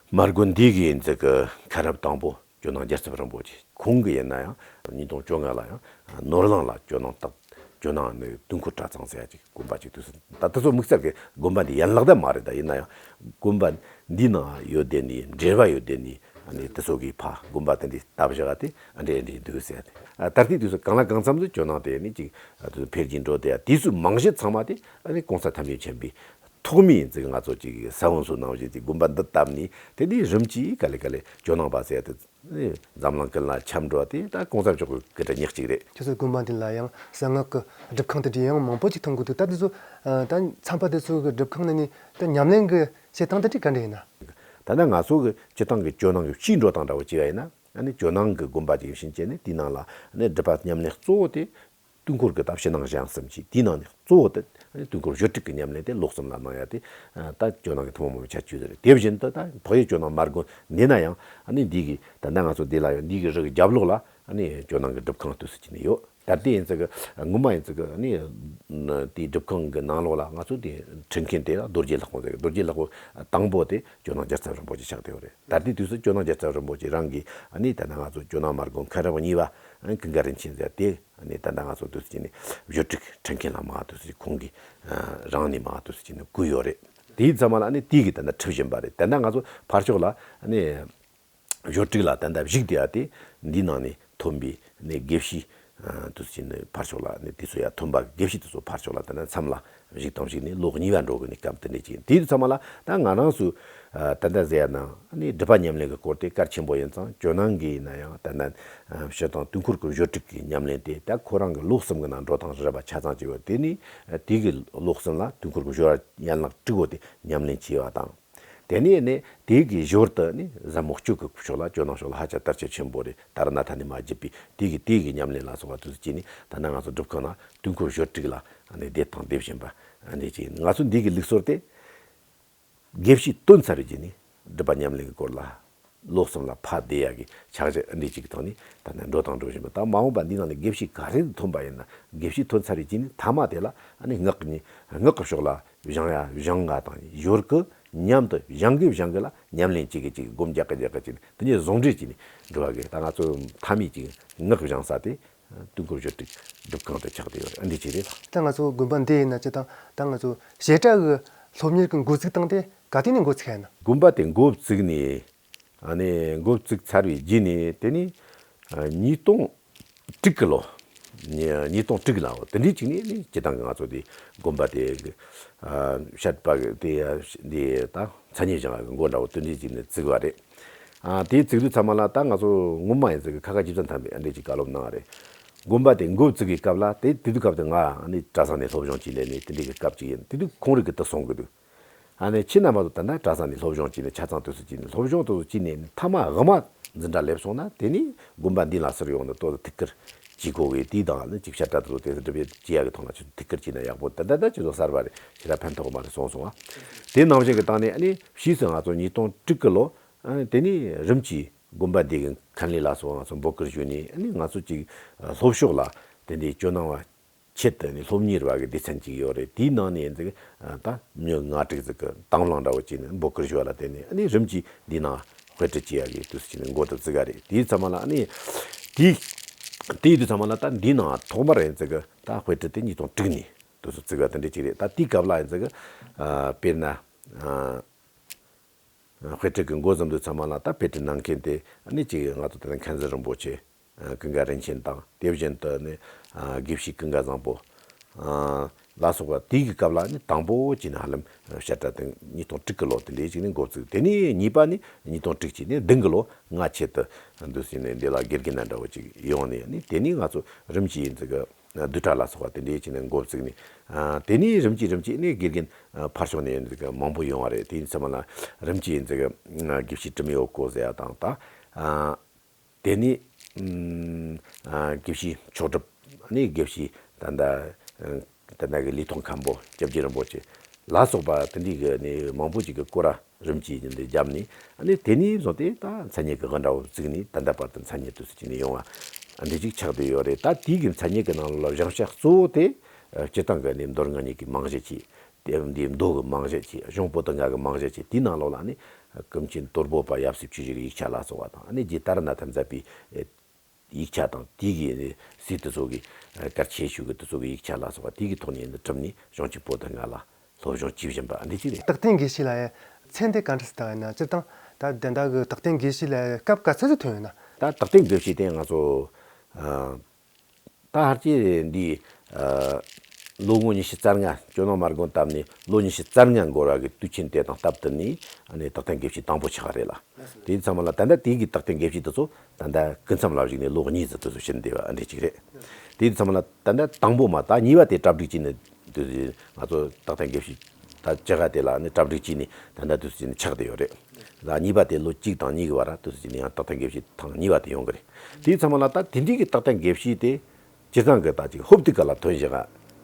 མ་དགོན་འདི་གི་ཡིན་ཙི་གི་མཁན་རབས་དང་པོ་ཇོ་ནང་རྒྱལ་ཚབ་རིན་པོ་ཆེ་ཁོང་གི་ཡིན་ན་ཡང་ཉིས་སྟོང་བཅོ་ལྔ་ལ་ཡང་ནོར་གླིང་ལ་ཇོ་ནང་བཏགས། ཇོ་ནང་ནི་དུས་འཁོར་གྲྭ་ཚང་ཟེར་ཡ་ཅིག་དགོན་པ་ཅིག་དུས་སུ་ད་དེ་ཚོ་དམིགས་བསལ་གྱི་དགོན་པ་འདི་ཡན་ལག་ད་མ་རེད། ད་ཡིན་ན་ཡང་དགོན་པ་འདི་ནང་ཡོད་དེ་ནི་འབྲེལ་བ་ཡོད་དེ་ནི་ཨ་ནི་དེ་ཚོ་གི་ཕ་དགོན་པ་དེ་འདྲའི་བཏབ་བཞག་དེ་ཨ་འདྲ་ཨ་འདྲའི་འདུག་ཟེར་ཏེ། ད་ལྟའི་དུས་སུ་གང་ལ་གང་འཚམ་དུ་ཇོ་ནང་དེ་ནི་ཅིག་འཕེལ་གྱིན་འགྲོ་དེ་དུས་སུ་རྨང་གཞི་ཚང་མ་དེ་ཨ་ནི་གོང་ས་ཐམས་ཅད་མཁྱེན་པའི་ཐོག་མའི་ཡིན་ཙི་ང་ཚོ་ཅིག་ས་བོན་སོ་ནང་བཞིན་ཅིག་དགོན་པ་འདི་བཏབ་ནི་དེ་ནི་རིམ་གྱིས་ག་ལེ་ག་ལེ་ཇོ་ནང་པ་ཟེར་དེ་ནི་འཛམ་གླིང་ཀུན་ལ་ཁྱབ་འགྲོ་དེ་ད་གོང་ས་མཆོག་གི་སྐུ་དྲིན་ཉག་གཅིག་རེད། ཁྱེད་ཚོའི་དགོན་པ་འདི་ལ་ཡང་གསང་སྔགས་ཀྱི་སྒྲུབ་ཁང་དེ་འདྲ་ཡང་མང་པོ་ཅིག་མཐོང་གི་འདུག་ད་དེ་ཚོ་ད་ཚངས་པ་དེ་ཚོ་གི་སྒྲུབ་ཁང་ནས་ནི་ད་ཉམས་ལེན་གྱི་བྱེད་སྟངས་དེ་འདྲ་ག་འདྲ་ཡིན་ན། ད་ལྟ་ང་ཚོ་གི་སྤྱི་བཏང་གི་ཇོ་ནང་གི་ཕྱིའི་འགྲོ་སྟངས་འདྲ་བོ་བྱས་པ་ཡིན་ན་ཨ་ནི་ཇོ་ནང་གི་དགོན་པ་ཅིག་ཡིན་ཕྱིན་ཆད་ནི་དེའི་ནང་ལ་ནི་སྒྲུབ་པ་ཉམས་ལེན་གཙོ་བོ་དེ། དུས་འཁོར་གྱི་ད་ཕྱི་ནང་གཞན་གསུམ་གྱིས་དེའི་ནང་ནས་གཙོ་བོ་དེ་དུས་འཁོར་བཅུ་དྲུག་གི་ཉམས་ལེན་དེ་ལོ་གསུམ་ལ་གནང་ཡ་དེ་ད་ཇོ་ནང་གི་ཐུན་མོང་མ་ཡིན་པའི་ཁྱད་ཆོས་དེ་རེད། དེ་བཞིན་དུ་ད་འཕགས་ཡུལ་ཇོ་ནང་མ་དགོན་འདི་ན་ཡང་ཨ་ནི་འདི་གི་ད་ལྟ་ང་ཚོ་འདི་ལ་ཡོད་འདི་གི་རི་གི་རྒྱབ་ལོགས་ལ་ཨ་ནི་ཇོ་ནང་གི་སྒྲུབ་ཁང་དུས་སུ་བྱས་ནས་ཡོད། ད་ལྟའི་ཡིན་ཙི་གི་ངོ་མ་ཡིན་ཙི་གི་ནི་དེའི་སྒྲུབ་ཁང་གི་ནང་ལོགས་ལ་ང་ཚོ་དེ་ཁྲིད་མཁན་དེ་ལ་རྡོ་རྗེ་ལྷ་ཁང་ཟེར་གི། རྡོ་རྗེ་ལྷ་ཁང་དང་པོ་དེ་ཇོ་ནང་རྒྱལ་ཚབ་རིན་པོ་ཆེ་ཆགས་བསྡད་ཡོད་རེད། ད་ལྟའི་དུས་སུ་ཇོ་ནང་རྒྱལ་ཚབ་རིན་པོ་ཆེ་རང་གིས་ནི་ད་ལྟ་ང་ཚོ་ཇོ་ནང་མ་དགོན་མཁན་རབས་གཉིས་པ་ཀུན་དགའ་རིན་ཆེན་ཟེར་དེ་ནི་ད་ལྟ་ང་ཚོ་དུས་སུ་ཅི་ནི་བཞུགས་ཁྲི་ཁྲིད་མཁན་ལ་མ་དུས་སུ་ཁོང་གིས་རང་ནས་མ་དུས་སུ་ཅི་ནི་བསྐོས་ཡོད་རེད། དེའི་ཚང་མ་ལ་ནི་དེའི་གི་ད་ལྟ་ཁྲིད་བཞིན་པ་རེད། ད་ལྟ་ང་ཚོ་ཕར་ཕྱོགས་ལ་ནི་བཞུགས་ཁྲི་ལ་ད་ལྟ་བཞུགས་བསྡད་ཡ་དེ་འདིའི་ནང་ནས་ཐོན་པའི་ནི་དགེ་བཤེས་དུས་སུ་ཅི་ནི་ཕར་ཕྱོགས་ལ་ནི་དེ་ཚོ་ཡ་ཐོན་པ་དགེ་བཤེས་དེ་ཚོ་ཕར་ཕྱོགས་ལ་ད་ལྟ་མཚམས་ལ་བཞུགས་དང་བཞུགས་ནས་ལོ་གཉིས་པ་འགྲོ་གི་ནི་སྐབས་དེ་འདྲ་ཅིག་ཡིན། དེའི་ཚང་མ་ལ་ད་ང་རང་ཚོ་ད་ལྟ་ཟེར་ཡ་ན་ནི་སྒྲུབ་པ་ཉམས་ལེན་གྱི་སྐོར་དེ་གལ་ཆེན་པོ་ཡིན་ཙང་ཇོ་ནང་གི་ཡིན་ན་ཡང་ད་ལྟ་སྤྱིར་བཏང་དུས་འཁོར་གྱི་བཞུགས་ཁྲི་གི་ཉམས་ལེན་དེ་ད་ཁོ་རང་གི་ལོ་གསུམ་གྱི་ནང་འགྲོ་སྟངས་རིམ་པ་ཆ་ཚང་ཅིག་ཡོད། དེ་ནི་དེ་གི་ལོ་གསུམ་ལ་དུས་འཁོར་གྱི་སྦྱོར་བ་ཡན་ལག་དྲུག་པོ་དེ་ཉམས་ལེན་བྱས་པ་དང་། དེ་ནས་ནི་དེ་གི་ཞོར་དུ་ནི་ཟབ་མོ་སྤྱོད་ཀྱི་ཕྱོགས་ལ་ཇོ་ནང་ཕྱོགས་ལ་ཧ་ཅང་དར་ཁྱབ་ཆེན་པོ་རེད། ད་ར་ན་ཐ་ནི་མ་བརྒྱུད་པའི་དེ་གི་དེ་གི་ཉམས་ལེན་ལ་སོགས་པ་དུས་སུ་ཅི་ནི་ད་ནི་ང་ཚོ་སྒྲུབ་ཁང་ནང་དུས་འཁོར་བཞུགས་ཁྲི་ལ་ནི་བསྡད་དང་བསྡད་བཞིན་པ་འདི་ཅི་ཡིན། ང་ཚོ་འདི་གི་ལུགས་སྲོལ་དེ་དགེ་བཤེས་ཐོན་ཚར་བའི་རྗེས་ནས་སྒྲུབ་པ་ཉམས་ལེན་གྱི་སྐོར་ལ་ལོ་གསུམ་ལ་ཕར་བསྡད་ཡ་གི་ཕྱག་བཞེས་འདི་ཅིག་ཐོག་ནས་ད་ནི་འགྲོ་དང་འགྲོ་བཞིན་པ། ད་མ་འོངས་པ་འདི་ནང་ནས་དགེ་བཤེས་ག་རེ་ཐོན་པ་ཡིན་ན་དགེ་བཤེས་ཐོན་ཚར་བའི་རྗེས་ནས་མཐའ་མ་དེ་ལ་ནི་སྔགས་ནི་སྔགས་ཀྱི་ཕྱོགས་ལ་སྦྱང་ཡ་སྦྱང་ང་དང་ཡོར་གི་མཉམ་དུ་སྦྱང་གི་སྦྱང་གི་ལ་ཉམས་ལེན་བྱེད་གི་བྱེད་གི་སྒོམ་རྒྱག་གི་རྒྱག་གི་བྱེད་གི་དེ་ནས་ཟུང་འབྲེལ་བྱས་ནས་འགྲོ་བ་གི། ད་ང་ཚོ་མཐའ་མའི་ཅིག་སྔགས་སྦྱང་ས་དེ་དུས་འཁོར་བཞུགས་ཁྲི་སྒྲུབ་ཁང་དུ་ཆགས་བསྡད་ཡོད་རེད། འདི་བྱས་རེད། ད་ང་ཚོ་དགོན་པ་འདི་ཡིན་ན་ཅི་དང་ད་ང་ཚོ་བཤད་གྲྭ་གི་སློབ་གཉེར་གི་འགོ་ཚུགས་སྟངས་དེ་ག་དུས་ནས་འགོ་ཚུགས་ཡ་ན། དགོན་པ་དེ་འགོ་བཙུགས་ནས་ཨ་ནི་འགོ་བཙུགས་ཚར་བའི་རྗེས་ནས་དེ་ནི་ཨ་ཉིས་སྟོང་དྲུག་གི་ལོ། ཉི་ཉིས་སྟོང་དྲུག་ལ་འོ་དེ་འདྲའི་ཅིག་ནས་ནི་སྤྱི་བཏང་གི་ང་ཚོ་དེ་དགོན་པ་དེ་གི་ཨ་བཤད་པ་གི་དེ་ཡ་འདི་ད་མཚན་ཉིད་སྦྱང་བ་གི་འགོ་འདྲ་བོ་དེ་འདྲའི་ཅིག་ནས་བཙུགས་པ་རེད། ཨ་དེ་བཙུགས་དུས་ཚང་མ་ལ་ད་ང་ཚོ་ངོ་མ་ཡིན་ཟེར་གི་ཁ་ཁ་ཅིག་ཙམ་ཐམ་པའི་ཨ་འདྲའི་ཅིག་བཀའ་སློབ་གནང་བ་རེད། དགོན་པ་དེ་འགོ་བཙུགས་གི་སྐབས་ལ་དེ་དེ་དུས་སྐབས་དེ་ང་ཨ་ནི་གྲྭ་ཚང་ནས་སློབ་སྦྱོང་བྱས་ལས་ནས་དེ་འདྲའི་གི་སྐབས་ཅིག་ཡིན། དེ་དུས་ཁོང་རིགས་གི་དུ་སོང་གི་འདུག་ཨ་ནི་ཁྱེད་རྣམ་པ་ཚོ་ད་ལྟ་གྲྭ་ཚང་ནས་སློབ་སྦྱོང་བྱས་ནས་ཆ་ཚང་དུས་སུ་བྱས་ནས་སློབ་སྦྱོང་དུས་སུ་བྱས་ནས་མཐའ་མ་དབུ་མ་འཛིན་གྲྭ་སླེབས་སོང་ན་དེ་ནས་དགོན་པ་འདི་ལ་ཟུར་ཡོང་ནས་ལྟོ་ཐུགས་ཁུར་བྱེད་དགོས་གི། དེའི་དང་ནི་ཅིག་བཤད་གྲྭ་དུ་དེ་སྒྲུབ་ཡས་བྱེད་ཡ་གི་ཐོག་ལ་ཅིག་ཐུགས་ཁུར་བྱས་ན་ཡག་པོ། ད་ལྟ་ད་ཅི་ཚོ་གསར་པ་རེད། ཞེ་དྲག་ཕན་ཐོགས་མ་རེད་སོང་སོང་བ། དེ་ནང་བཞིན་གི་སྟེང་ནས་ཨ་ནི་ཕྱིས་སུ་ང་ཚོ་ཉིས་སྟོང་དྲུག་གི་ལོ་ཨ་ནི་དེ་ནས་རིམ་གྱིས་དགོན་པ་འདི་གི་མཁན་ལས་ལ་སོགས་ང་ཚོ་འབོད་སྐུལ་ཞུས་ནས་ཨ་ནི་ང་ཚོ་ཅིག་སློབ་ཕྱོགས་ལ་དེ་འདྲའི་ཇོ་ནང་བ་ཆེད་དུ་ནི་སློབ་གཉེར་བ་གི་སྡེ་ཚན་ཅིག་ཡོད་རེད། དེའི་ནང་ནས་ཡིན་ཙང་ད་མི་ལྔ་དྲུག་ཙམ་གི་དང་བླངས་འདྲ་བོ་བྱས་ནས་འབོད་སྐུལ་ཞུ་བ་ལ་བརྟེན་ནས་ཨ་ནི་རིམ་གྱིས་འདི་ནང་དཔེ་ཁྲིད་བྱེད་ཡ་གི་དུས་སུ་བྱས་ནས་འགོ་དེ་བཙུགས་ཡ་རེད། དེའི་ཚང་མ་ལ་ཨ་ནི་དེའི་དེའི་དུས་ཚང་མ་ལ་ད་འདི་ནང་ཐོག་མར་ཡིན་ཙང་གི་ད་དཔེ་ཁྲིད་དེ་ཉིས་སྟོང་དྲུག་ནས་དུས་སུ་བཙུགས་ཡ་དེ་འདྲ་ཅིག་རེད། ད་དེའི་སྐབས་ལ་ཡིན་ཙང་གི་ཨ་དཔེར་ན་ཨ། དཔེ་ཁྲིད་ཀྱི་འགོ་བཟུང་དུས་ཚང་མ་ལ་ད་དཔེ་ཁྲིད་གནང་མཁན་དེ་ཨ་ནི་གཅིག་ང་ཚོ་དེ་ནས་མཁན་ཟུར་རིན་པོ་ཆེ་ཀུན་དགའ་རིན་ཆེན་དང་དེ་བཞིན་དུ་ནི་དགེ་བཤེས་ཀུན་དགའ་བཟང་པོ་ལ་སོགས་པ་དེའི་གི་སྐབས་ལ་ནི་དང་པོ་བྱས་ནས་ཧ་ལམ་བཤད་གྲྭ་དེ་ཉིས་སྟོང་དྲུག་གི་ལོ་དེ་འདྲའི་ཅིག་ནས་འགོ་བཙུགས། དེ་ནས་གཉིས་པ་ནི་ཉིས་སྟོང་དྲུག་ཅིག་ནས་བདུན་གི་ལོ་ང་ཆེད་དུ་འདུག་ཟེར་ནས་འདི་ལ་དགེ་རྒན་ན་འདྲ་བོ་ཅིག་ཡོང་ནས་ནི་དེ་ནས་ང་ཚོ་རིམ་གྱིས་ཡིན་ཙི་གི་བསྡུས་གྲྭ་ལ་སོགས་པ་དེ་འདྲའི་ཅིག་ནས་འགོ་བཙུགས་ནས། ཨ་དེ་ནས་རིམ་གྱིས་རིམ་གྱིས་ནས་དགེ་རྒན་ཨ་ཕར་ཕྱོགས་ནས་ཡིན་ཙི་གི་མང་པོ་ཡོང་བ་རེད། དེ་ཡིན་ཙམ་ལ་རིམ་གྱིས་ཡིན་ཙི་གི་ཨ་དགེ་བཤེས་དྲི་མེད་འོད་སྐུ་ཟེར་ཡ་དང་ད་ཨ་དེ་ནས་ཨ་དགེ་བཤེས་མཆོག་གྲུབ་ནས་དགེ་བཤེས་ད་ལྟ་ད་ལྟ་གི་ལི་ཐང་མཁན་པོ་སྐྱབས་རྗེ་རིན་པོ་ཆེ་ལ་སོགས་པ་དེ་འདྲའི་གི་ནས་མང་པོ་ཅིག་གི་སྐོར་ར་རིམ་གྱིས་འདི་བརྒྱབ་ནས་ཨ་ནི་དེ་ནས་བཟུང་སྟེ་ད་མཚན་ཉིད་ཀྱི་དབུ་འདྲ་བོ་བཙུགས་ནས་ད་ལྟ་བར་དུ་མཚན་ཉིད་དུ་སུ་ཅིག་ནས་ཡོང་བ་ཨ་འདི་ཅིག་ཆགས་བསྡད་ཡོད་རེད། ད་དེའི་གི་མཚན་ཉིད་ཀྱི་ནང་ལ་བཞེངས་བཤགས་གཙོ་བོ་དེ་ཨ་སྤྱིར་བཏང་གི་ནི་མདོ་རྒྱུད་གཉིས་ཀྱི་རྨང་གཞི་བྱས། དེ་འདིའི་མདོ་གི་རྨང་གཞི་བྱས། གཞུང་པོ་ཏི་ལྔ་གི་རྨང་གཞི་བྱས། དེའི་ནང་ལོགས་ལ་ནི་ཀུན་མཁྱེན་དོལ་པོ་པ་ཡབ་སྲས་ཆོས་རྗེ་གི་ཡིག་ཆ་ལ་སོགས་པ་དང་ཨ་ནི་རྗེ་ཏཱ་ར་ནཱ་ཐ་མཛད་པའི་ཡིག་ཆ་དང་དེའི་གི་སྲས་དེ་ཚོ་གི་གལ་ཆེ་ཤོས་ཀྱི་དེ་ཚོ་གི་ཡིག་ཆ་ལ་སོགས་པ་དེའི་གི་ཐོག་ནས་འདི་གྲུབ་ནས་གཞུང་ཆེན་པོ་ཏི་ལྔ་ལ་སློབ་སྦྱོང་བྱེད་བཞིན་པ་འདི་གཅིག་རེད། རྟག་བརྟན་དགེ་བཤེས་ལ་ཡང་མཚན་དེ་ག་འདྲ་ཟེར་བཏགས་ཡོད་ན། སྤྱིར་བཏང་ད་དེ་འདྲ་གི་རྟག་བརྟན་དགེ་བཤེས་ལ་ཡང་སྐབས་ག་ཚོད་ཙམ་ཐོན་ཡོད་ན། ད་རྟག་བརྟན་དགེ་བཤེས་དེ་ང་ཚོ་ཨ་ད་ཧར་གྱི་འདི་ཨ་ལོ་ངོ་ཉི་ཤུ་རྩ་ལྔ་ཇོ་ནང་མ་དགོན་བཏབ་ནས་ལོ་ཉི་ཤུ་རྩ་ལྔ་འགོར་བ་གི་དུས་ཆེན་དེ་དང་སྟབས་བསྟུན་ནས་ཨ་ནི་རྟག་བརྟན་དགེ་བཤེས་དང་པོ་ཆགས་པ་རེད་ལ། དེའི་ཚང་མ་ལ་ད་ལྟ་དེའི་གི་རྟག་བརྟན་དགེ་བཤེས་དེ་ཚོ་ད་ལྟ་སྐུ་མཚམས་ལ་བཞུགས་ནས་ལོ་གཉིས་ཙམ་དུ་སུ་ཕྱིན་བསྡད་པ་ཨ་འདྲ་ཅིག་རེད། དེའི་ཚང་མ་ལ་ད་ལྟ་དང་པོ་མ་ད་གཉིས་པ་དེ་གྲ་སྒྲིག་བྱས་ནས་དུས་ང་ཚོ་རྟག་བརྟན་དགེ་བཤེས་ད་བཅུ་ག་དེ་ལ་ནི་གྲ་སྒྲིག་བྱས་ནས་ད་ལྟ་དུས་སུ་ཆགས་བསྡད་ཡོད་རེད་ལ། གཉིས་པ་དེ་ལོ་གཅིག་དང་གཉིས་ཀྱི་བར་དུས་སུ་ཡང་རྟག་བརྟན་དགེ་བཤེས་ཐེངས་གཉིས་པ་དེ་ཡོང་གི་རེད། དེའི་ཚང་མ་ལ་ད་དེ་འདྲའི་གི་རྟག་བརྟན་དགེ་བཤེས་དེ་སྤྱིར་བཏང་གི་ད་ཅིག་ཧོབ་ཏིག་ག་ལ་ཐོན་བཞག་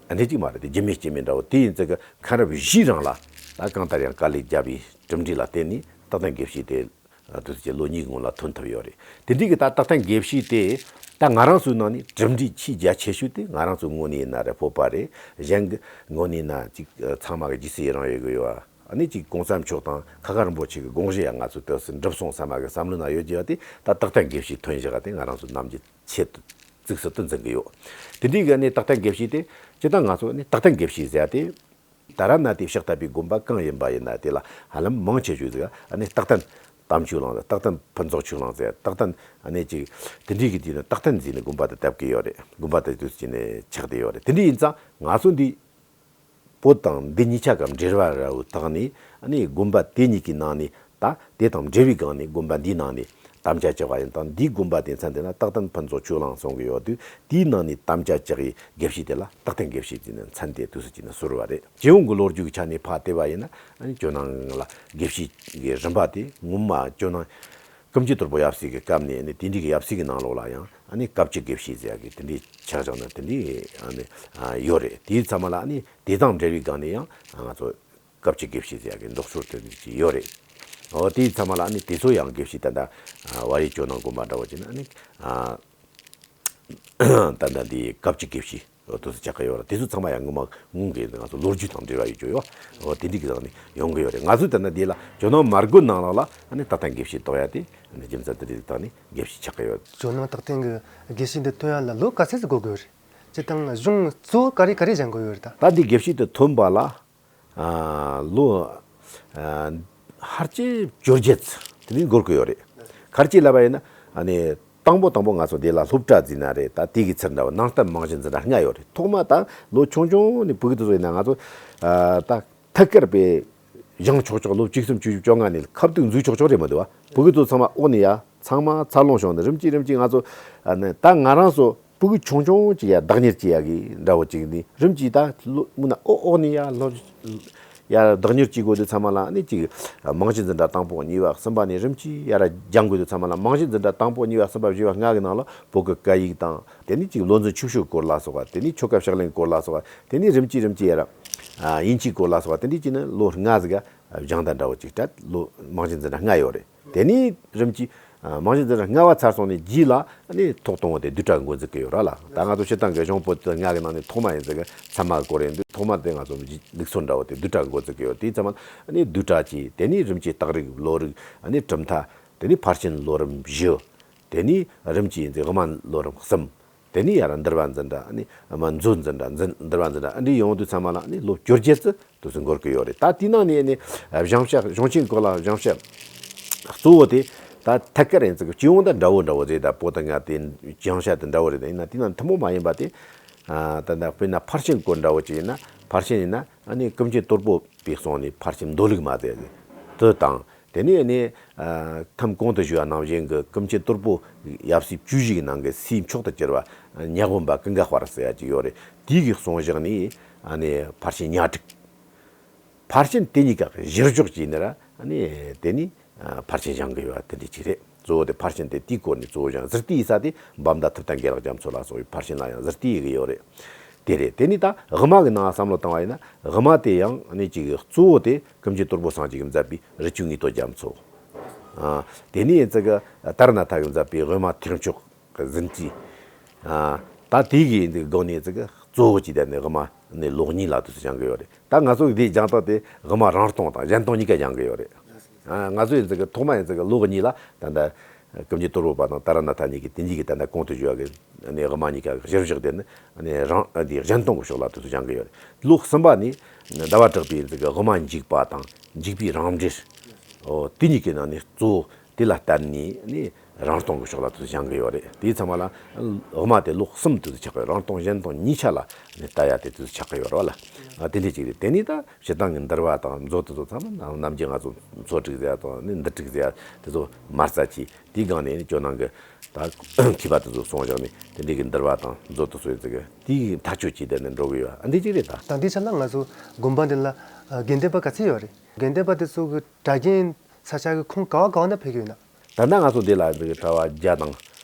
ཨ་འདྲ་ཅིག་མ་རེད་དེ། རྒྱུ་མེད་རྐྱེན་མེད་འདྲ་བོ་དེ་ཡིན་ཙི་གི་མཁན་རབས་བཞིའི་རིང་ལ་ད་གང་ལྟར་ཡང་དཀའ་ལས་བརྒྱབ་པའི་གྲུབ་འབྲས་ལ་བརྟེན་ནས་རྟག་བརྟན་དགེ་བཤེས་དེ་ དུས་ཚོད་ཀྱི་ལོ་གཉིས་ཀྱི་སྔོན་ལ་ཐོན་ཐུབ་ཡོད་རེད། དེ་འདྲའི་གི་ད་རྟགས་བརྟན་དགེ་བཤེས་དེ་ད་ང་རང་ཚོའི་ནང་ནས་གྲུབ་འབྲས་ཆེས་རྒྱ་ཆེ་ཤོས་དེ་ང་རང་ཚོའི་ངོས་ནས་ཡིན་ན་རེད་སྤོབས་པ་རེད། གཞན་གྱི་ངོས་ནས་ཡིན་ན་ཅིག་ཚང་མ་གི་རྗེས་སུ་ཡི་རང་ཡོད་གི་ཡོད། ཨ་ནི་ཅིག་གོང་ས་མཆོག་དང་ཁ་ཁ་རིན་པོ་ཆེ་གི་དགོངས་གཞི་ཡང་ང་ཚོ་དུས་སུ་འགྲུབ་སོང་བསམ་པ་གི་བསམ་བློ་ན་ཡོད་ཀྱི་ཡོད་དེ། ད་རྟགས་བརྟན་དགེ་བཤེས་ཐོན་བཞག་དེ་ང་རང་ཚོ་ནམ་རྒྱུན་ཆེད་དུ་གཙིགས་སུ་དུ་འཛིན་གི་ཡོད། དེ་འདྲའི་གི་ཨ་ནི་རྟགས་བརྟན་དགེ་བཤེས་དེ་སྤྱིར་བཏང་ང་ཚོ་ཨ་ནི་རྟགས་བརྟན་དགེ་བཤེས་ཟེར་ཡ་དེ། ད་ར་ན་དེ་ཕྱག་བཏབ་པའི་དགོན་པ་གང་ཡིན་པ་ཡིན་ན་དེ་ལ་ཧ་ལམ་མང་ཆེ་ཤོས་ཟིག་ཨ་ནི་རྟགས་བརྟན་དམ་ཆོས་གླིང་ཟེར། རྟགས་བརྟན་ཕུན་ཚོགས་ཆོས་གླིང་ཟེར། རྟགས་བརྟན་ཨ་ནི་ཅིག་དེ་འདྲའི་གི་དུས་ནི་རྟགས་བརྟན་ཟེར་ནས་དགོན་པ་དེ་བཏབ་གི་ཡོད་རེད། དགོན་པ་དེ་དུས་ཀྱི་ནས་ཆགས་བསྡད་ཡོད་རེད། དེ་འདྲ་ཡིན་ཙང་ང་ཚོ་འདི་བོད་དང་འདི་གཉིས་ཆ་གམ་འབྲེལ་བ་ར་བའི་སྟེང་ནས་ཨ་ནི་དགོན་པ་དེ་གཉིས་ཀྱི་ནང་ནས་ད་དེ་དང་འབྲེལ་བའི་སྒང་ནས་དགོན་པ་འདིའི་ནང་ནས་དམ་བཅའ་བཅའ་བ་ཡིན་དང་། འདིའི་དགོན་པ་དེ་མཚན་དེ་ན་རྟགས་བརྟན་ཕུན་ཚོགས་ཆོས་གླིང་གསུང་གི་ཡོད་དུས། དེའི་ནང་ནས་དམ་བཅའ་བཅའ་བའི་དགེ་བཤེས་དེ་ལ་རྟགས་བརྟན་དགེ་བཤེས་ཀྱི་ནས་མཚན་དེ་དུས་སུ་ཀྱི་ནས་ཟུར་བ་རེད། སྤྱི་ཡོངས་ཀྱི་ལོ་རྒྱུས་ཀྱི་ཆ་ནས་ཕར་བལྟས་པ་ཡིན་ན་ཨ་ནི་ཇོ་ནང་ལ་དགེ་བཤེས་ཀྱི་རིམ་པ་དེ་ངོ་མ་ཇོ་ནང་ཀུན་མཁྱེན་དོལ་པོ་ཡབ་སྲས་ཀྱི་སྐབས་ནས་ནི་དེ་འདྲའི་གི་ཡབ་སྲས་ཀྱི་ནང་ལོགས་ལ་ཡང་ཨ་ནི་སྐབས་ཀྱི་དགེ་བཤེས་ཟེར་ཡ་གི་དེ་འདྲའི་ཆགས་བཞག་ན་དེ་འདྲའི་ཨ་ནི་ཡོད་རེད། དེའི་ཚང་མ་ལ་ཨ་ནི་དེ་དང་འབྲེལ་བའི་སྒང་ནས་ཡང་ང་ཚོ་སྐབས་ཀྱི་དགེ་བཤེས་ཟེར་ཡ་གི་འདོགས་ཤོར་དེ་འདྲ་ཅིག་ཡོད་རེད། འོ་དེའི་ཚང་མ་ལ་ཨ་ནི་དེ་ཚོ་ཡང་དགེ་བཤེས་ད་ལྟ་ཨ་བ་རི་ཇོ་ནང་དགོན་པ་འདྲ་བོ་ཅིག་ན་ཨ་ནི་ཨ་ད་ལྟ་འདི་སྐབས་ཀྱི་དགེ་བཤེས་འོ་དེ་ཚོ་ཆགས་ཀྱི་ཡོད་རེད། དེ་ཚོ་ཚང་མ་ཡང་ངོ་མ་ངོ་གི་ང་ཚོ་ལོ་རྒྱུས་དང་འབྲེལ་བ་ཡོད་ཀྱི་ཡོད། འོ་དེ་འདྲ་གི་སྒང་ནས་ཡོང་གི་ཡོད་རེད། ང་ཚོ་ད་ལྟ་འདི་ལ་ཇོ་ནང་མ་དགོན་ནང་ལོགས་ལ་ཨ་ནི་རྟགས་བརྟན་དགེ་བཤེས་གཏོང་ཡ་དེ་ཨ་ནི་རྒྱུ་མཚན་དེ་འདྲ་གི་སྟེང་ནས་དགེ་བཤེས་ཆགས་ཀྱི་ཡོད། ཇོ་ནང་རྟགས་བརྟན་གྱི་དགེ་བཤེས་འདི་ཐོན་ཡ་ལ་ལོ་ག་ཚད་ཅིག་འགོར་དགོས་རེད། སྤྱིར་བཏང་གཞུང་གཙོ་བོ་ག་རེ་ག་རེ་སྦྱང་དགོས་ཡོད་རེད་ད། ད་འདི་དགེ་བཤེས་དེ་ཐོན་པ་ལ་ཨ་ལོ་ཨ་ཧར་ཅི་བཅོ་བརྒྱད་དེ་ནས་འགོར་གི་ཡོད་རེད། ག་རེ་ཅིག་ལབ་པ་ཡིན་ན་ཨ་ནི་དང་པོ་དང་པོ་ང་ཚོ་འདི་ལ་སློབ་གྲྭ་འཛིན་ན་རེད། ད་དེ་གི་ཚུལ་འདྲ་བ་ནང་བསྟན་རྨང་གཞི་འཛིན་གྲྭ་ལྔ་ཡོད་རེད། ཐོག་མ་ད་ལོ་ཆུང་ཆུང་ནས་ཕྲུ་གུ་དེ་ཚོ་ཡིན་ན་ང་ཚོ་ཨ་ད་ཐད་ཀར་པའི་སྦྱང་ཆོག་ཆོག་ལོ་བཅུ་གསུམ་བཅུ་བཅོ་ལྔ་ནས་ཁ་ཐུག་འཛུལ་ཆོག་ཆོག་རེད་མི་འདུག་བ། ཕྲུ་གུ་ཚོ་ཚང་མ་འོག་ནས་ཡ་ཚང་མ་འཚར་ལོངས་བྱུང་ནས་རིམ་གྱིས་རིམ་གྱིས་ང་ཚོ་ཨ་ནི་ད་ང་རང་ཚོ་ཕྲུ་གུ་ཆུང་ཆུང་ཅིག་ཡ་བདག་གཉེར་བྱེད་ཡ་གི་འདྲ་བོ་ཅིག་ནི་རིམ་གྱིས་ད་ལོ་མུ་ན་ཨོ་ཨོ་ནི་ཡ་ལོ་ཡ་བདག་གཉེར་བྱེད་དགོས་དུས་ཚང་མ་ལ་ནི་ཅིག་རྨང་གཞི་འཛིན་གྲྭ་དང་པོ་གཉིས་པ་གསུམ་པ་ནས་རིམ་གྱིས་ཡ་ར་སྦྱང་དགོས་དུས་ཚང་མ་ལ་རྨང་གཞི་འཛིན་གྲྭ་དང་པོ་གཉིས་པ་གསུམ་པ་བཞི་པ་ལྔ་གི་ནང་ལ་བོད་ཀྱི་སྐད་ཡིག་དང་། དེ་ནས་ཅིག་བློ་འཛིན་ཆོས་སྤྱོད་སྐོར་ལ་སོགས་པ། དེ་ནས་ཆོ་ག་ཕྱག་ལེན་སྐོར་ལ་སོགས་པ། དེ་ནས་རིམ་གྱིས་རིམ་གྱིས་ཡ་ར་ཨ་དབྱིན་ཇིའི་སྐོར་ལ་སོགས་པ། དེ་འདྲ་ཅིག་ནི་ལོ་ལྔ་ཟིག་ག་སྦྱང་དང་འདྲ་བོ་ཅིག་སྤྲད་ལོ་རྨང་གཞི་འཛིན་གྲྭ་ལྔ་ཡོད་རེད། དེ་ནས་རིམ་གྱིས་ཨ་རྨང་གཞི་འཛིན་གྲྭ་ལྔ་པ་ཚར་སོང་ནས་རྗེས་ལ་ཨ་ནི་ཐོག་དང་པོ་དེ་བསྡུས་གྲྭ་འགོ་འཛུགས་ཀྱི་ཡོད་ར་ལ། ད་ང་ཚོ་སྤྱིར་བཏང་གི་གཞུང་པོ་ཏི་ལྔ་གི་ནང་ནས་ཐོག་མ་ཡིན་ཟིག་གི་ཚད་མ་གི་སྐོར་ཡིན་དུས། ཐོག་མ་དེ་ང་ཚོ་ལུགས་སྲོལ་འདྲ་བོ་དེ་བསྡུས་གྲྭ་འགོ་འཛུགས་ཀྱི་ཡོད། དེའི་ཚད་མ་ཨ་ནི་བསྡུས་གྲྭ་གཅིག་དེ་ནས་རིམ་གྱིས་རྟགས་རིགས་བློ་རིག་ཨ་ནི་གྲུབ་མཐའ། དེ་ནས་ཕར་ཕྱིན་ལོ་རིམ་བཞི། དེ་ནས་རིམ་གྱིས་ཡིན་ཟིག་དབུ་མ་ལོ་རིམ་གསུམ། དེ་ནས་ཡ་ར་འདུལ་བ་འཛིན་གྲྭ་ཨ་ནི་མ་མཛོད་འཛིན་གྲྭ་འཛིན་འདུལ་བ་འཛིན་གྲྭ་འདི་ཡོང་དུས་ཚང་མ་ལ་ཨ་ནི་ལོ་བཅོ་བརྒྱད་ཙམ་དུས་སུ་འགོར་གི་ཡོད་རེད། ད་དེའི་ནང་ནས་ཨ་ནི་སྦྱང་བྱ་གཞུང་ཆེན་སྐོར་ལ་སྦྱང་བྱ་གཙོ་བོ་དེ་ད་ཐད་ཀར་ཡིན་ཙང་སྤྱི་ཡོངས་དང་འདྲ་བོ་འདྲ་བོ་རེད། ད་པོ་ཏི་ལྔ་དེ་སྦྱང་བྱ་དེ་འདྲ་བོ་རེད། ད་ཡིན་ན་དེའི་ནང་ཐུན་མོང་མ་ཡིན་པ་དེ་ད་ད་དཔེར་ན་ཕར་ཕྱིན་སྐོར་འདྲ་བོ་ཅིག་ཡིན་ན། ཕར་ཕྱིན་ཡིན་ན་ཨ་ནི་ཀུན་མཁྱེན་དོལ་པོ་པའི་གསུང་ནས་ཕར་ཕྱིན་མདོ་ལུགས་མ་ཟེར་ནས་དེ་དང་། དེ་ནས་ནི་ཨ་ཐམ་གོང་དུ་ཞུས་པ་ནང་བཞིན་གྱི་ཀུན་མཁྱེན་དོལ་པོ་ཡབ་སྲས་བཅུ་བཞི་གི་ནང་གི་སའི་མཆོག་ཏུ་གྱུར་པ་ཉ་དབོན་པ་ཀུན་དགའ་དཔལ་ཟེར་ཡ་ཅིག་ཡོད་རེད། དེའི་གི་གསུང་བཞག་ནས་ཨ་ནི་ཕར་ཕྱིན་ཉ་སྒྲིག་ཕར་ཕྱིན་དེ་གཉིས་ཀ་གཞིར་བཞག་བྱས་ནས་ར་ཨ་ནི་དེ་ནས་ཨ་ཕར་ཕྱིན་སྦྱང་གི་ཡོད་པ་དེ་འདྲ་ཅིག་རེད། གཙོ་བོ་དེ་ཕར་ཕྱིན་དེ་དེའི་སྐོར་ནས་གཙོ་བོ་སྦྱང་ཟུར་བལྟས་ཡེད་ས་དེ་འབའ་མདའ་ཐུབ་བསྟན་དགེ་ལེགས་རྒྱ་མཚོ་ལ་སོགས་པའི་ཕར་ཕྱིན་ལ་ཡང་ཟུར་བལྟས་ཡེད་གི་ཡོད་རེད། དེ་རེད། དེ་ནས་ད་དབུ་མ་གི་ནང་བསམ་བློ་བཏང་བ་ཡིན་ན་དབུ་མ་དེ་ཡང་ནི་གཅིག་གི་གཙོ་བོ་དེ་ཀུན་མཁྱེན་དོལ་པོ་སངས་རྒྱས་ཀྱིས་མཛད་པའི་རི་ཆོས་དངོས་བསྟོད་རྒྱ་མཚོ། ཨ་དེ་ནས་ཡིན་ཙི་གི་ཏཱ་ར་ནཱ་ཐ་གིས་མཛད་པའི་དབུ་མ་ཐེག་མཆོག་གི་ཟིན་བྲིས། ཨ་ད་དེ་གི་ཡིན་ཙི་གི་སྒང་ནས་ཡིན་ཙི་གི་གཙོ་བོ་གཅིག་དེ་ནི་དབུ་མ་ནི་ལོ་གཉིས་ལ་དུས་སུ་སྦྱང་གི་ཡོད་རེད། ད་ང་ཚོ་གི་དེའི་སྦྱང་སྟངས་དེ་དབུ་མ་རང་སྟོང་དང་གཞན་སྟོང་གཉིས་ཀ་སྦྱང་གི་ཡོད་རེད། ཨ་ང་ཚོ་ཡིན་ཙི་གི་ཐོག་མ་ཡིན་ཙི་གི་ལོ་གཉིས་ལ་ད་ལྟ་ཀུན་མཁྱེན་དོལ་པོ་པ་དང་ཏཱ་ར་ནཱ་ཐ་གཉིས་ཀྱིས་དེ་གཉིས་ཀྱིས་ད་ལྟ་གོང་དུ་ཞུས་པ་གི་ནི་དབུ་མ་གཉིས་ཀ་གི་གཞིར་བཞག་དེ་ནི་ནི་རང་དེ་གཞན་སྟོང་གི་ཕྱོགས་ལ་དུས་སུ་སྦྱང་གི་ཡོད་རེད། ལོ་གསུམ་པ་ནི་ཟླ་བ་གྲགས་པས་ཡིན་ཙི་གི་དབུ་མ་འཇུག་པ་དང་འཇུག་པའི་རང་འགྲེལ། འོ་དེ་གཉིས་ཀྱི་ནང་ནས་གཙོ་བོ་དེ་ལ་བརྟེན་ནས་ནི་རང་སྟོང་གི་ཕྱོགས་ལ་དུས་སུ་སྦྱང་གི་ཡོད་རེད། དེའི་ཚང་མ་ལ་དབུ་མ་དེ་ལོ་གསུམ་དུས་སུ་ཆགས་ཀྱི་ཡོད། རང་སྟོང་གཞན་སྟོང་གཉིས་ཆ་ལ་ནི་ལྟ་ཡ་དེ་དུས་སུ་ཆགས་ཀྱི་ཡོད་རེད་བ་ལ། ཨ་དེ་འདྲ་ཅིག་རེད། དེ་ནས་ད་སྤྱིར་བཏང་གི་འདུལ་བ་དང་མཛོད་དེ་ཚོ་ཚང་མ་ནམ་རྒྱུན་ང་ཚོ་མཚོ་དྲུག་ཟེར་ཡ་དང་ནི་འདུལ་དྲུག་ཟེར་ཡ་དེ་ཚོ་མ་རྩ་ཆེ། དེའི་སྒང་ནས་ནི་ཇོ་ནང་གི་ད་མཁས་པ་དེ་ཚོ་གསུང་བཞག་ནས་དེ་འདྲའི་གི་འདུལ་བ་དང་མཛོད་དེ་ཚོ་ཡིན་ཙི་གི་དེའི་ཐག་གཅོད་བྱས་དེ་ནི་འགྲོ་གི་ཡོད། ཨ་འདི་ཅིག་རེད་ད། ད་འདི་ཆ་ལ་ང་ཚོ་དགོན་པ་འདི་ལ་ཨ་དགེ་འདུན་པ་ག་ཚད་ཡོད་རེད། དགེ་འདུན་པ་དེ་ཚོ་གི་གྲྭ་རྒན་ས་ཆ་གི་ཁོངས་ག་བ་ག་བ་ན་ཕེབས་ཀྱི་ཡོད་ན། ད་ལྟ་ང་ཚོ་འདི་ལ་འདི་གི་གྲྭ་པ་བརྒྱ་དང་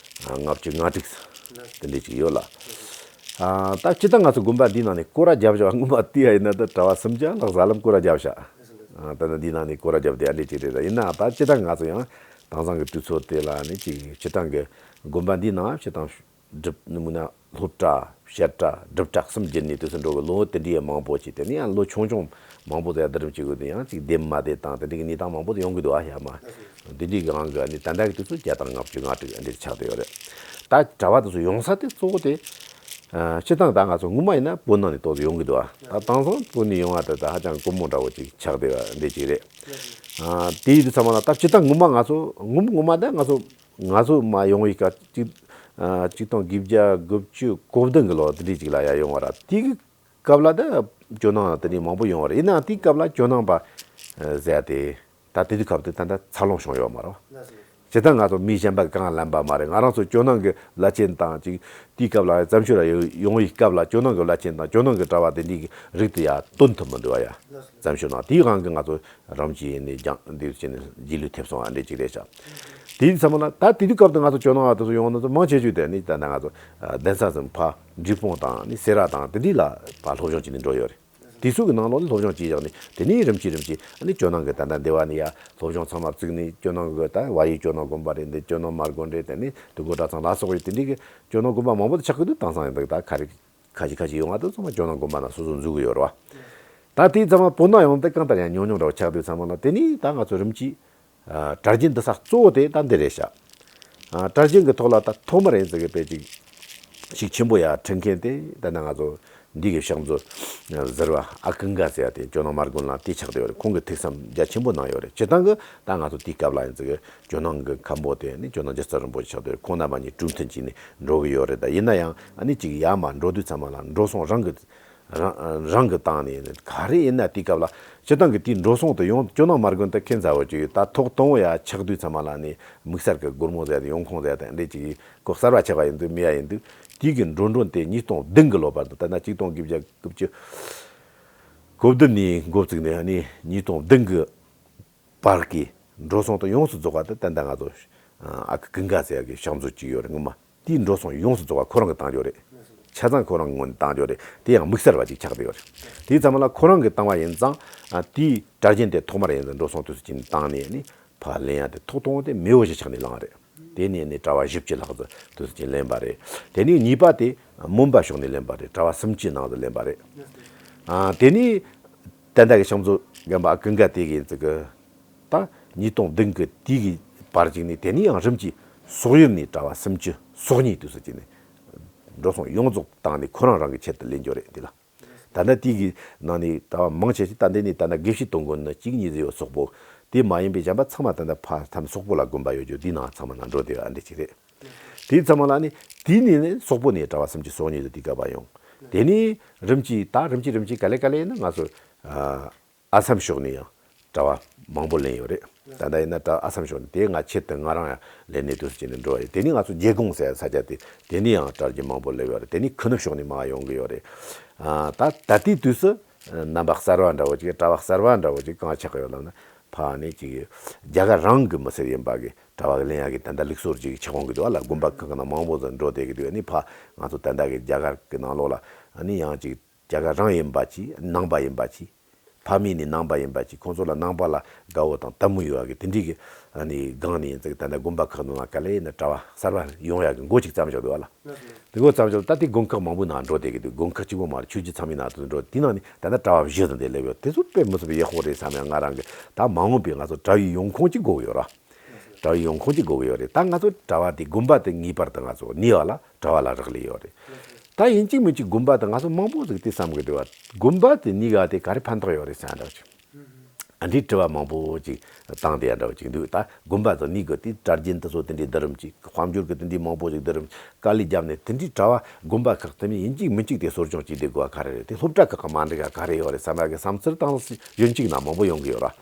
ལྔ་བཅུ་ང་དྲུག་དེ་འདྲ་ཅིག་ཡོད་ལ། ཨ་ད་སྤྱིར་བཏང་ང་ཚོ་དགོན་པ་འདིའི་ནང་ནས་སྐོར་ར་བརྒྱབ་བཞག་སྔོན་མ་བལྟས་ཡ་ཡིན་ན་ད་གྲྭ་པ་སུམ་བརྒྱ་ལྷག་ཙམ་ལམ་སྐོར་ར་བརྒྱབ་བཞག་ཨ་ད་ནི་འདིའི་ནང་ནས་སྐོར་ར་བརྒྱབ་བསྡད་ཡ་འདྲ་ཅིག་རེད། ད་ཡིན་ན་ད་སྤྱིར་བཏང་ང་ཚོ་ཡང་ དེང་སང་གི་དུས་ཚོད་དེ་ལ་ནི་ཅིག་སྤྱིར་བཏང་གི་དགོན་པ་འདིའི་ནང་སྤྱིར་བཏང་སྒྲུབ་ནི་མིན་ན་སློབ་གྲྭ་བཤད་གྲྭ་སྒྲུབ་གྲྭ་གསུམ་བརྒྱུད་ནས་དུས་སུ་འགྲོ་གི་ལོ་དེ་འདྲའི་མང་པོ་ཅིག་དེ་ནས་ཡང་ལོ་ཆུང་ཆུང་མང་པོ་ཟེར་ཡ་འདི་རིམ་གཅིག་གི་དུས་ཡང་ཅིག་བདེ་མ་བདེ་དང་དེ་འདྲའི་གི་གནས་སྟངས་མང་པོ་ཡོང་གི་འདུག་ཨ། ཡ་མ་འདི་འདྲའི་གི་དབང་གིས་ནི་ད་ལྟ་གི་དུས་སུ་བརྒྱ་དང་ལྔ་བཅུ་ང་དྲུག་འདིར་ཆགས་བསྡད་ཡོད་རེད། ད་གྲྭ་བ་དེ་ཚོ་ཡོང་ས་དེ་གཙོ་བོ་དེ། ཨ། སྤྱིར་བཏང་ད་ང་ཚོ་སྔོན་མ་ཡིན་ན་བོད་ནང་ནས་ཏོག་ཙམ་ཡོང་གི་འདུག་ཨ། ད་དེང་སང་བོད་ནས་ཡོང་བ་དེ་ད་ཧ་ཅང་དཀོན་མོ་འདྲ་བོ་ཅིག་ཆགས་བསྡད་པ་འདི་ཅིག་རེད། ཨ། དེ་ཡིན་དུས་ཚང་མ་ལ་ད་སྤྱིར་བཏང་སྔོན་མ་ང་ཚོ་སྔོན་སྔོན་མ་ད་ང་ཚོ་ང་ཚོ་མ་ཡོང་བའི་སྐབས་གཅིག་ཨ། གཅིག་སྟོང་དགུ་བརྒྱ་དགུ་བཅུ་གོ་བདུན་གི་ལོ་དེ་འདྲའི་ཅིག་ལ་ཡ་ཡོང་བ་ར། དེ་གི་སྐབས་ལ་ད་ཇོ་ནང་དེ་འདྲའི་མང་པོ་ཡོང་བ་རེད། ཡིན་ནའང་དེའི་སྐབས་ལ་ཇོ་ནང་པ་ཟེར་ཡ་དེ། ད་དེ་དུས་སྐབས་དེ་ད་ལྟ་འཚར་ལོངས་བྱུང་ཡོད་མ་རེད། ཇི་ལྟར་ང་ཚོ་མི་གཞན་པ་གང་ལེན་པ་མ་རེད། ང་རང་ཚོ་ཇོ་ནང་གི་བླ་ཆེན་དང་ཅིག་དེའི་སྐབས་ལ་བཙན་བྱོལ་ལ་ཡོང་བའི་སྐབས་ལ་ཇོ་ནང་གི་བླ་ཆེན་དང་ཇོ་ནང་གི་གྲྭ་བ་དེ་འདྲའི་རིགས་དེ་ཡ་སྟོན་ཐུབ་མི་འདུག་བ་ཡ། བཙན་བྱོལ་ནང་དེའི་དབང་གིས་ང་ཚོ་རང་གི་ནས་ཀྱང་འདི་བྱས་ནས་རྗེས་ལུས་ཐེབས་སོང་བ་འདྲ་ཅིག་རེད་ཤག་དེའི་ཚང་མ་ལ་ད་དེ་དུས་སྐབས་དུ་ང་ཚོ་ཇོ་ནང་བ་དེ་ཚོ་ཡོང་ན་ཚོ་མང་ཆེ་ཤོས་དེ་ནི་ད་ནི་ང་ཚོ་གདན་ས་ཟིན་ཕ་འབྲས་སྤུངས་དང་ནི་སེ་ར་དང་དེ་འདྲའི་ལ་ཕ་སློབ་སྦྱོང་བྱས་ནས་འགྲོ་ཡོད་རེད། དེ་ཚོ་གི་ནང་ལོགས་ནས་སློབ་སྦྱོང་བྱས་བཞག་ནས་དེ་ནས་རིམ་གྱིས་རིམ་གྱིས་ཨ་ནི་ཇོ་ནང་གི་ད་ལྟ་འདི་བ་ནས་ཡ་སློབ་སྦྱོང་ཚང་མ་བཙུགས་ནས་ཇོ་ནང་གི་ད་བ་ཡི་ཇོ་ནང་དགོན་པ་རེད། འདི་ཇོ་ནང་མར་དགོན་རེད། དེ་ནས་དུ་གོ་གྲྭ་ཚང་ལ་སོགས་པའི་དེ་འདྲའི་གི་ཇོ་ནང་དགོན་པ་མང་པོ་དུ་ཆགས་ཀྱི་འདུག་དེང་སང་ཡང་ད་ཁ་རི་ཁ་ཤས་ཁ་ཤས་ཡོང་བ་དེ་ཚང་མ་ཇོ་ནང་དགོན་པ་ནང་སོ་སོ་འཛུགས་གི་ཡོད་རེད་བ། ད་དེའི་ཚང་མ་བོད་ནང་ཡོང་དེ་གང་ལྟར་ཡང་ཉུང་ཉུང་འདྲ་བོ་ཆགས་དུས་ཚང་མ་ལ་དེ་ནས་ད་ང་ཚོ་རིམ་གྱིས་ཨ། གྲྭ་རྒྱུན་འདི་ས་གཙོ་བོ་དེ་ད་འདི་རེད་ཤག་ཨ། གྲྭ་རྒྱུན་གྱི་ཐོག་ལ་ད་ཐོག་མར་ཡིན་ཟེར་གི་དཔེ་ཅིག་ཤུགས་ཆེན་པོ་ཡ་ཁྲིད་མཁན་དེ་ད་ནི་ང་ཚོ་འདི་གི་ཕྱག་མཛོད་ཟུར་པ་ཨ་ཀུན་དགའ་ཟེར་ཡ་དེ་ཇོ་ནང་མར་དགོན་ལ་དེ་ཆགས་བསྡད་ཡོད་རེད། ཁོང་གི་ཐུགས་བསམ་རྒྱ་ཆེན་པོ་གནང་ཡོད་རེད། སྤྱིར་བཏང་གི་ད་ང་ཚོ་དེའི་སྐབས་ལ་ཡིན་ཟེར་གི་ཇོ་ནང་གི་མཁན་པོ་དེ་ནི་ཇོ་ནང་སྒྱུ་རྩལ་རིན་པོ་ཆེ་ཆགས་བསྡད་ཡོད་རེད། ཁོང་རྣམ་པ་གཉིས་གྲོས་མཐུན་བྱས་ནས་འགྲོ་གི་ཡོད་རེད། ད་ཡིན་ན་ཡང་ཨ་ནི་ཅིག་ཡར་མར་འགྲོ་དུས་ཚང་མ་ལ་འགྲོ་སོང་རང་གི་རང་རང་གི་སྟེང་ནས་ག་རེ་ཡིན་ན་དེའི་སྐབས་ལ་སྤྱིར་བཏང་གི་དེའི་འགྲོ་སོང་དུ་ཡོང་ཇོ་ནང་མར་དགོན་དུ་ཁྱད་མཚར་བོ་ཅིག་ཡོད། ད་ཐོག་དང་པོ་ཡ་ཆགས་དུས་ཚང་མ་ལ་ནི་དམིགས་བསལ་གྱི་སྒོར་མོ་ཟེར་ཡ་དེ་ཡོང་ཁུངས་ཟེར་ཡ་དེ་འདྲ་ཅིག་གོ་གསར་བ་ཆགས་པ་ཡིན་དུས་མེད་ཡ་ཡིན་དུས་དེའི་གི་འགྲོ་གྲོན་དེ་ཉིས་སྟོང་བདུན་གི་ལོ་བར་དུ་ད་ལྟ་གཅིག་སྟོང་དགུ་བརྒྱ་དགུ་བཅུ་གོ་བདུན་ནས་འགོ་བཙུགས་ནས་ནི་ཉིས་སྟོང་བདུན་གི་བར་གྱི་འགྲོ་སོང་དུ་ཡོངས་སུ་རྫོགས་པ་དེ་ད་ལྟ་ང་ཚོ་ཨ་ཀུན་དགའ་ཟེར་ཡ་གི་ཕྱག་མཛོད་ཅིག་ཡོད་རེད། ངོ་མ་དེའི་འགྲོ་སོང་ཡོངས་སུ་རྫོགས་པ་ཁོ་རང་གིས་བཏང་རྒྱུ་རེད། ཆ་ཚང་ཁོ་རང་གི་ངོས་ནས་བཏང་རྒྱུ་རེད། དེ་ཡང་དམིགས་བསལ་བ་ཅིག་ཆགས་བསྡད་ཡོད་རེད། དེའི་ཚང་མ་ལ་ཁོ་རང་གིས་བཏང་བ་ཡིན་ཙང་ཨ་དེའི་གྲྭ་རྒྱུན་དེ་ཐོག་མར་ཡིན་ཙང་འགྲོ་སོང་དུས་སུ་ཅིག་བཏང་ནས་ནི་ཕར་ལེན་ཡ་དེ་ཐོག་དང་པོ་དེ་མེས་པོ་ཞིག་ཆགས་ནས་བླངས་རེད། དེ་ནས་ནི་གྲྭ་བ་བཞི་བཅུ་ལྷག་ཙམ་དུས་སུ་ཅིག་ལེན་པ་རེད། དེ་ནས་གཉིས་པ་དེ་མོན་པ་ཕྱོགས་ནས་ལེན་པ་རེད། གྲྭ་བ་སུམ་ཅུ་ནང་དུ་ལེན་པ་རེད། ཨ་དེ་ནས་ད་ལྟ་གི་ཕྱག་མཛོད་རྒན་པ་ཀུན་དགའ་དེ་གི་ཡིན་ཙི་གི་ད་ཉིས་སྟོང་བདུན་གི་དུས་ཀྱི་བར་ཅིག་ནས་དེ་ནས་ཡང་རིམ་གྱིས་སོག་ཡུལ་ནས་གྲྭ་བ་སུམ་ཅུ་སོ་གཉིས་དུས་སུ་ཅིག་ནས་འགྲོ་སོང་ཡོངས་རྫོགས་བཏང་ནས་ཁོ་རང་རང་གི་ཆེད་དུ་ལེན་རྒྱུ་རེད། འདི་ལ་ད་ལྟ་དུས་ཀྱི་ནང་ནས་གྲྭ་བ་མང་ཆེ་ཞིག་ད་འདི་ནས་ད་ལྟ་དགེ་བཤེས་གཏོང་དགོས་ནི་གཅིག་གཉིས་ཟིག་ཡོད། སོག་པོ་དེ་མ་ཡིན་པའི་གཞན་པ་ཚང་མ་ད་ལྟ་ཕ་ཐམ་སོག་པོ་ལ་དགོན་པ་ཡོད་རྒྱུ་དེའི་ནང་ཚང་མ་ན་འགྲོ་བསྡད་ཡོད། ཨ་འདི་ཅིག་རེད། དེའི་ཚང་མ་ལ་ནི་དེའི་ནས་ནི་སོག་པོ་ནས་གྲྭ་བ་སུམ་ཅུ་སོ་གཉིས་ཟིག་དུས་སྐབས་པ་ཡོང་། དེ་ནས་རིམ་གྱིས་ད་རིམ་གྱིས་རིམ་གྱིས་ག་ལེ་ག་ལེ་ཡིན་ན་ང་ཚོ་ཨ། ཨ་སམ་ཕྱོགས་ནས་ཡང་གྲྭ་བ་མང་པོ་ལེན་ཡོད་རེད། ད་ལྟ་ཡིན་ན་གྲྭ་ཨ་སམ་ཕྱོགས་ནས་དེ་ང་ཆེད་དུ་ང་རང་ཡང་ལེན་ནས་དུས་སུ་བྱས་ནས་འགྲོ་བ་ཡིན། དེ་ནས་ང་ཚོ་རྒྱལ་ཀོང་ཟེར་ས་ཆ་དེ་དེ་ནས་ཡང་གྲྭ་རྒྱུན་མང་པོ་སླེབས་ཡོད་རེད། དེ་ནས་ཁུ་ནུ་ཕྱོགས་ནས་མར་ཡོང་གི་ཡོད་རེད། ཨ་ད་ད་ལྟའི་དུས་སུ་རྣམ་པ་གསར་བ་འདྲ་བོ་ཅིག་གྲྭ་བ་གསར་བ་འདྲ་བོ་ཅིག་གང་ཆགས་ཀྱི་ཡོད་ལབ་ན་ཕ་ནས་ཅིག་རྒྱ་གར་རང་གི་མི་སེར་ཡིན་པ་གི་གྲྭ་བ་གི་ལེན་ཡ་གི་ད་ལྟ་ལུགས་སྲོལ་ཅིག་ཆགས་ཡོང་གི་འདུག་ཨ་ལ། དགོན་པ་ཁག་གི་ནང་མང་པོ་ཟིག་འགྲོ་བསྡད་ཀྱི་འདུག་ཨ་ནི་ཕ་ང་ཚོ་ད་ལྟ་གི་རྒྱ་གར་གི་ནང་ལོགས་ལ་ཨ་ནི་ཡང་ཅིག་རྒྱ་གར་རང་ཡིན་པ་ཅིག་ནང་པ་ཡིན་པ་ཅིག་ཕ་མེས་ནས་ནང་པ་ཡིན་པ་ཅིག་ཁོང་ཚོ་ལ་ནང་པ་ལ་དགའ་བོ་དང་དལ་མོ་ཡོད་པ་གི་དེ་འདྲའི་གི་ཨ་ནི་སྒང་ནས་ཡིན་ཙང་ད་ལྟ་དགོན་པ་ཁག་ནང་ལ་ག་ལེ་ཡིན་ན་གྲྭ་བ་གསར་པ་ཡོང་ཡ་གི་འགོ་ཅིག་བརྩམས་བཞག་འདུག་བ་ལ། དེ་འགོ་བརྩམས་བཞག་ད་དེ་དགོན་ཁག་མང་པོའི་ནང་འགྲོ་བསྡད་ཀྱི་འདུག་དགོན་ཁག་གཅིག་པོ་མ་རེད། ཆོས་བརྒྱུད་ཚང་མའི་ནང་དུ་འགྲོ། དེའི་ནང་ནས་ད་ལྟ་གྲྭ་བ་བཞི་ཙམ་དེ་སླེབས་ཡོད། དེ་ཚོ་དཔེ་མི་སྲིད་པའི་ཡག་པོ་རེད་བསམ་ཡ། ང་རང་གི་ད་མ་འོངས་པའི་ང་ཚོ་གྲྭ་བའི་ཡོང་ཁུངས་ཅིག་དགོས་ཀྱི་ཡོད་ར། གྲྭ་བའི་ཡོང་ཁུངས་ཅིག་དགོས་ཀྱི་ཡོད་རེད། ད་ང་ཚོ་གྲྭ་བ་དེ་དགོན་པ་དེ་ངེས་པར་དུ་ང་ཚོ་གནས་པ་ལ་གྲྭ་བ་ལ་རག་ལས་ཡོད་རེད། ད་ཡིན་གཅིག་མིན་གཅིག་དགོན་པ་དེ་ང་ཚོ་མང་པོ་ཟིག་དེ་བསམ་གི་འདུག་བ། དགོན་པ་དེ་གནས་ག་དེ་ག་རེ་ཕན་ཐོགས་ཡོད་རེད་བསམ་ཡ་འདྲ་བ་ཅིག་ཨ་འདྲའི་དྲི་བ་མང་པོ་ཅིག་བཏང་བསྡད་ཡ་འདྲ་བ་ཅིག་འདུག་ད་དགོན་པ་དེ་གནས་གི་དེ་གྲྭ་རྒྱུན་དེ་ཚོ་དེ་འདྲའི་བསྡུ་རིམ་ཅིག་དཔལ་འབྱོར་གི་དེ་འདྲའི་མང་པོ་ཅིག་བསྡུ་རིམ་དཀའ་ལས་བརྒྱབ་ནས་དེ་འདྲའི་གྲྭ་བ་དགོན་པ་ཁག་དེ་མིན་ཡིན་གཅིག་མིན་གཅིག་དེ་གསོ་སྐྱོང་བྱེད་བསྡད་དགོས་པ་ག་རེ་རེད། དེ་སློབ་གྲྭ་ཁག་གི་མ་འགྲིག་ག་ག་རེ་ཡོད་རེད་བསམ་ཡ་གི་བསམ་ཚུལ་དང་ཡོན་གཅིག་ན་མང་པོ་ཡོང་གི་ཡོད་ར།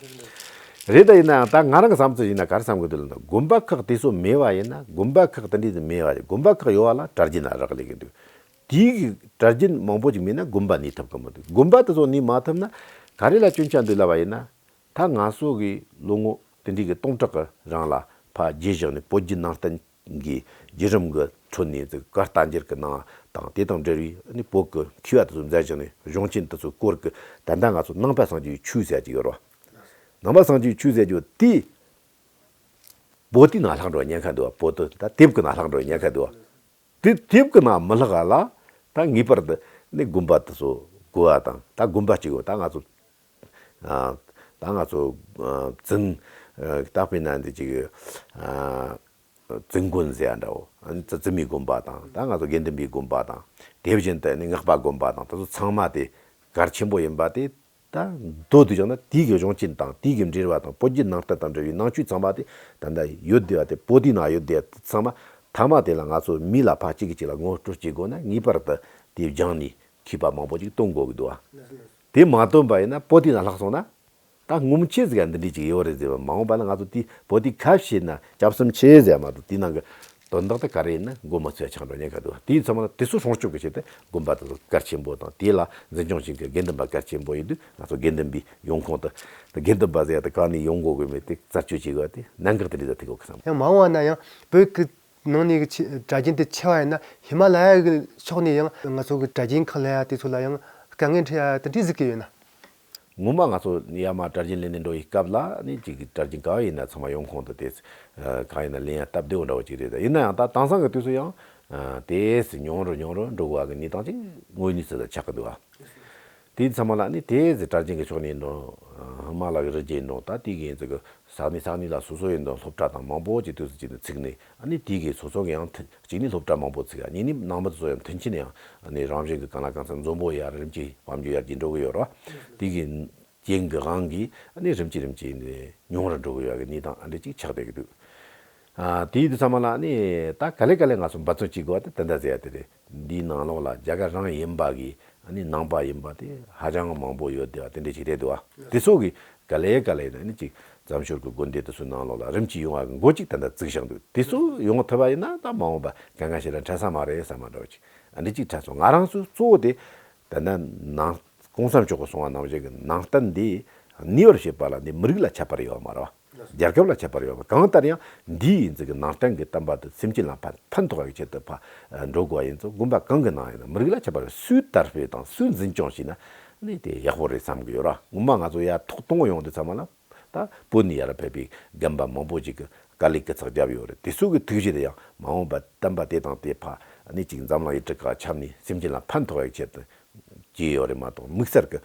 རེད། ད་ཡིན་ནའང་ད་ང་རང་གི་བསམ་ཚུལ་ཡིན་ན་ག་རེ་བསམ་གི་འདུག་ལབ་ན་དགོན་པ་ཁག་དེ་ཚོ་མེད་པ་ཡིན་ན་དགོན་པ་ཁག་དེ་འདྲའི་ཚོ་མེད་པ་རེད། དགོན་པ་ཁག་ཡོད་པ་ལ་གྲྭ་རྒྱུན་ན་རག་ལས་གི་འདུག་དེའི་གི་གྲྭ་རྒྱུན་མང་པོ་ཅིག་མེད་ན་དགོན་པ་གནས་ཐུབ་གི་མི་འདུག་དགོན་པ་དེ་ཚོ་གནས་མ་ཐུབ་ན་ག་རེ་ལ་སྐྱོན་ཆ་འདུག་ལབ་པ་ཡིན་ན། ད་ང་ཚོ་གི་ལོ་ངོ་དེ་འདྲའི་གི་སྟོང་ཕྲག་གི་རིང་ལ་ཕ་རྒྱུད་བཞག་ནས་བོད་བརྒྱུད་ནང་བསྟན་གྱི་བརྒྱུད་རིམ་གི་ཁྲོད་ནས་ཅིག་བཀའ་བསྟན་འགྱུར་གྱི་ནང་དང་དེ་དང་འབྲེལ་བའི་ནི་བོད་ཀྱི་མཁས་པ་དེ་ཚོ་མཛད་བཞག་ནས་གཞུང་ཆེན་དེ་ཚོའི་སྐོར་གྱི་ད་ལྟ་ང་ཚོ་ནང་པ་སངས་རྒྱས་ཆོས་ཟེར་གྱི་ཡོད་རེད་བ། ནང་པ་སངས་རྒྱས་ཆོས་ཟེར་རྒྱུ་དེ་ པོ་ཏི་ནང་ལྷག་འགྲོ་ཉེན་ཁ་འདུག་བ། པོ་ཏི་ད་དེབ་ཀྱི་ནང་ལྷག་འགྲོ་ཉེན་ཁ་འདུག་བ། དེ་དེབ་ཀྱི་ནང་མི་ལྷག་ག་ལ། ད་ངེས་པར་དུ་ནི་དགོན་པ་དེ་ཚོ་དགོས་བ་དང་། ད་དགོན་པ་གཅིག་ཡོད། ད་ང་ཚོ་ཨ་ད་ང་ཚོ་ཨ་བཙུན་ཨ་ད་དཔེར་ན་འདི་ཅིག་ཨ་བཙུན་དགོན་ཟེར་ཡ་འདྲ་བོ། ཨ་ནི་བཙུན་མའི་དགོན་པ་དང་། ད་ང་ཚོ་དགེ་འདུན་པའི་དགོན་པ་དང་། དེ་བཞིན་དུ་ནི་སྔགས་པ་དགོན་པ་དང་། དེ་ཚོ་ཚང་མ་དེ་གལ་ཆེན་པོ་ཡིན་པ་དེ། ད་མདོར་བསྡུས་བྱུང་ན་དེའི་གི་གཞུང་ཆེན་དང་དེའི་གི་འགྲེལ་བ་དང་བོད་བརྒྱུད་ནང་བསྟན་དང་འབྲེལ་བའི་ནང་ཆོས་ཚང་མ་དེ་ད་ལྟ་ཡོད་བསྡད་པ་དེ། པོ་ཏི་ནང་ཡོད་བསྡད་པ་དེ་ཚང་མ་མཐའ་མ་དེ་ལ་ང་ཚོ་མི་ལ་ཕར་གཅིག་གིས་གཅིག་ལ་ངོ་སྤྲོད་བྱེད་དགོས་ན། ངེས་པར་དུ་དེ་སྦྱངས་ནས་མཁས་པ་མང་པོ་ཅིག་བསྟེན་དགོས་ཀྱི་འདུག་བ། དེ་མ་བསྟེན་པ་ཡིན་ན། པོ་ཏི་ནང་ལྷག་སོང་ན། ད་སྔོན་ཆད་ཟིག་ག་འདི་འདྲའི་ཅིག་ཡོད་རེད་ཟེར་བ། མ་འོངས་པ་ལ་ང་ཚོ་དེ་པོ་ཏི་ཁ་ཕྱེ་ན་སྐྱབས་གསུམ་ཆེ་ཟེར་མ་གཏོགས། དེའི་ནང་གི་དོན་དག་དེ་ག་རེ་ཡིན་ན་མགོ་མ་ཚོས་ཆགས་འགྲོ་ཉེན་ཁ་འདུག་བ། དེའི་ཚང་མ་ལ་དེ་ཚོ་སྲུང་སྐྱོབ་ཀྱི་ཆེད་དུ་དགོན་པ་དེ་ཚོ་གལ་ཆེན་པོ་དང་། དེ་ལ་འཛིན་སྐྱོང་བྱེད་མཁན་དགེ་འདུན་པ་གལ་ཆེན་པོ་ཡིན་དུས། ང་ཚོ་དགེ་འདུན་པའི་ཡོང་ཁུངས་དེ། དགེ་འདུན་པ་ཟེར་ཡ་དེ་གང་ནས་ཡོང་དགོས་དགོས་མེད་དེ་རྩད་གཅོད་བྱེད་དགོས་པ་དེ་གནད་འགག་དེ་འདྲ་ཟིག་ཐུག་གོ་བསམ། ཡང་མ་འོངས་པ་ན་ཡང་བོད་ཀྱི་ནང་ནས་ཀྱི་ཆེ་གྲྭ་རྒྱུན་དེ་ཆེ་བ་ཡིན་ན། ཧི་མ་ལ་ཡ་གི་ཕྱོགས་ནས་ཡང་ང་ཚོ་གི་གྲྭ་རྒྱུན་ཁག་ལ་ཡ་དེ་ཚོ་ལ་ཡང་དཀའ་ངལ་འཕྲད་ཡ་དེ་འདྲ་ཟིག་གི་ཡོད་ན། ངོ་མ་ང་ཚོ་ཡར་མར་གྲྭ་རྒྱུན་ལེན་ནས་འགྲོ་བའི་སྐབས་ལ་ནི་ཅིག་གི་གྲྭ་རྒྱུན་ག་བ་ཡིན་ན་ཚང་མ་ཡོང་ཁུངས་དེ་དེ་གང་ཡིན་ན་ལེན་ཡ་སྟབས་བདེ་བོ་འདྲ་བོ་ཅིག་རེད། ད་ཡིན་ན་ཡང་ད་དེང་སང་གི་དུས་སུ་ཡང་དེ་སུ་ཉུང་རུ་ཉུང་རུ་འགྲོ་དགོས་པ་གི་གནས་སྟངས་ཅིག་དངོས་གནས་སུ་ད་ཆགས་ཀྱི་འདུག་བ། དེ་ཚང་མ་ལ་ནི་དེ་ཟེ་གྲྭ་རྒྱུན་གྱི་ཕྱོགས་ནས་འགྲོ། ཧི་མ་ལ་གི་རི་རྒྱུད་འགྲོ། ད་དེ་གི་ཡིན་ཚུལ་གི་ས་གནས་ས་གནས་ལ་སོ་སོ་ཡིན་དང་སློབ་གྲྭ་དང་མང་པོ་ཅིག་དུས་སུ་ཅིག་ནས་ཚུགས་ནས། ཨ་ནི་དེ་གི་སོ་སོ་གི་ཡང་མཐུན། གཅིག་ནས་སློབ་གྲྭ་མང་པོ་ཚུགས། ཨ་གཉིས་ནས་ནང་མི་དེ་ཚོ་ཡང་མཐུན་རྐྱེན་ཡང་ཨ་ནི་རང་བཞིན་གི་གང་ལ་གང་འཚམ་འཛོམས་པོ་ཡར་རིམ་གྱིས་དཔལ་འབྱོར་ཡར་རྒྱས་འགྲོ་གི་ཡོད་རེད་བ། དེ་གི་རྐྱེན་གི་དབང་གིས་ཨ་ནི་རིམ་གྱིས་རིམ་གྱིས་ནས་ཉུང་རུ་འགྲོ་གི་ཡོད་གི་གནས་སྟངས་ཨ་འདྲ་ཅིག་ཆགས་བསྡད་ཀྱི་འདུག། ཨ་དེ་ཡིན་དུས་ཚང་མ་ལ་ཨ་ནི་ད་ག་ལེ་ག་ལེ་ང་ཚོ་འབད་བརྩོན་བྱེད་དགོས་པ་དེ་དེ་འདྲ་ཟེར་ཡ་དེ་རེད། འདིའི་ནང་ལོགས་ལ་རྒྱ་གར་རང་ཡིན་པ་གི་ཨ་ནི་ནང་པ་ཡིན་པ་དེ་ཧ་ཅང་མང་པོ་ཡོད་བསྡད་པ་དེ་འདྲ་ཞིག་རེད་འདུག་བ། དེ་ཚོ་གི་ག་ལེ་ག་ལེ་ནས་ཨ་ནི་ཅིག་བཙན་བྱོལ་གི་དགོན་སྡེ་དེ་ཚོའི་ནང་ལོགས་ལ་རིམ་གྱིས་ཡོང་བ་གི་འགོ་ཅིག་ད་ལྟ་བཙུགས་བཞག་འདུག། དེ་ཚོ་ཡོང་ཐུབ་པ་ཡིན་ན་ད་མ་འོངས་པ་གང་ག་ཞིག་ལ་འཕྲད་ས་མ་རེད་བསམ་པ་འདྲ་བོ་ཅིག་ཨ་འདྲ་ཅིག་འཕྲད་སོང་། ང་རང་ཚོ་གཙོ་བོ་དེ་ད་ལྟ་ནང་གོང་ས་མཆོག་གིས་གསུངས་པ་ནང་བཞིན་གི་ནང་བསྟན་འདི་གནས་པར་བྱེད་པ་ལ་འདི་མི་རིགས་ལ་ཁྱད་པར་ཡོད་མ་རེད་བ། རྒྱལ་ཁབ་ལ་ཁྱད་པར་ཡོད་པ། གང་ལྟར་ཡང་འདིའི་ཡིན་ཚུལ་གྱི་ནང་བསྟན་གྱི་བསྟན་པ་དེ་སེམས་ཅན་ལ་ཕན་ཕན་ཐོགས་པའི་ཆེད་དུ་ཕ་འགྲོ་དགོས་པ་ཡིན་ཚུལ་དགོན་པ་གང་གི་ནང་ཡིན་ན་མི་རིགས་ལ་ཁྱད་པར་སུས་དར་སྤེལ་དང་སུས་འཛིན་སྐྱོང་བྱས་ན་ནི་དེ་ཡག་པོ་རེད་བསམ་གྱི་ཡོད་ར། ངོ་མ་ང་ཚོ་ཡར་ཐོག་གཏོང་ཡོང་དུས་ཚང་མ་ལ་ད་བོད་ནས་ཡར་ཕེབས་པའི་རྒན་པ་མང་པོ་ཅིག་གི་དཀའ་ལས་སྐུ་ཚེགས་བརྒྱབ་ཡོད་རེད། དེ་ཚོ་གི་ཐུགས་རྗེ་དེ་ཡང་མ་འོངས་པ་བསྟན་པ་དེ་དང་དེ་ཕ་ནི་ཅིག་འཛམ་གླིང་ཡུལ་གྲུ་ཁག་ཁྱབ་ནས་སེམས་ཅན་ལ་ཕན་ཐོགས་པའི་ཆེད་དུ་བྱས་ཡོད་རེད་མ་གཏོགས། དམིགས་བསལ་གྱི་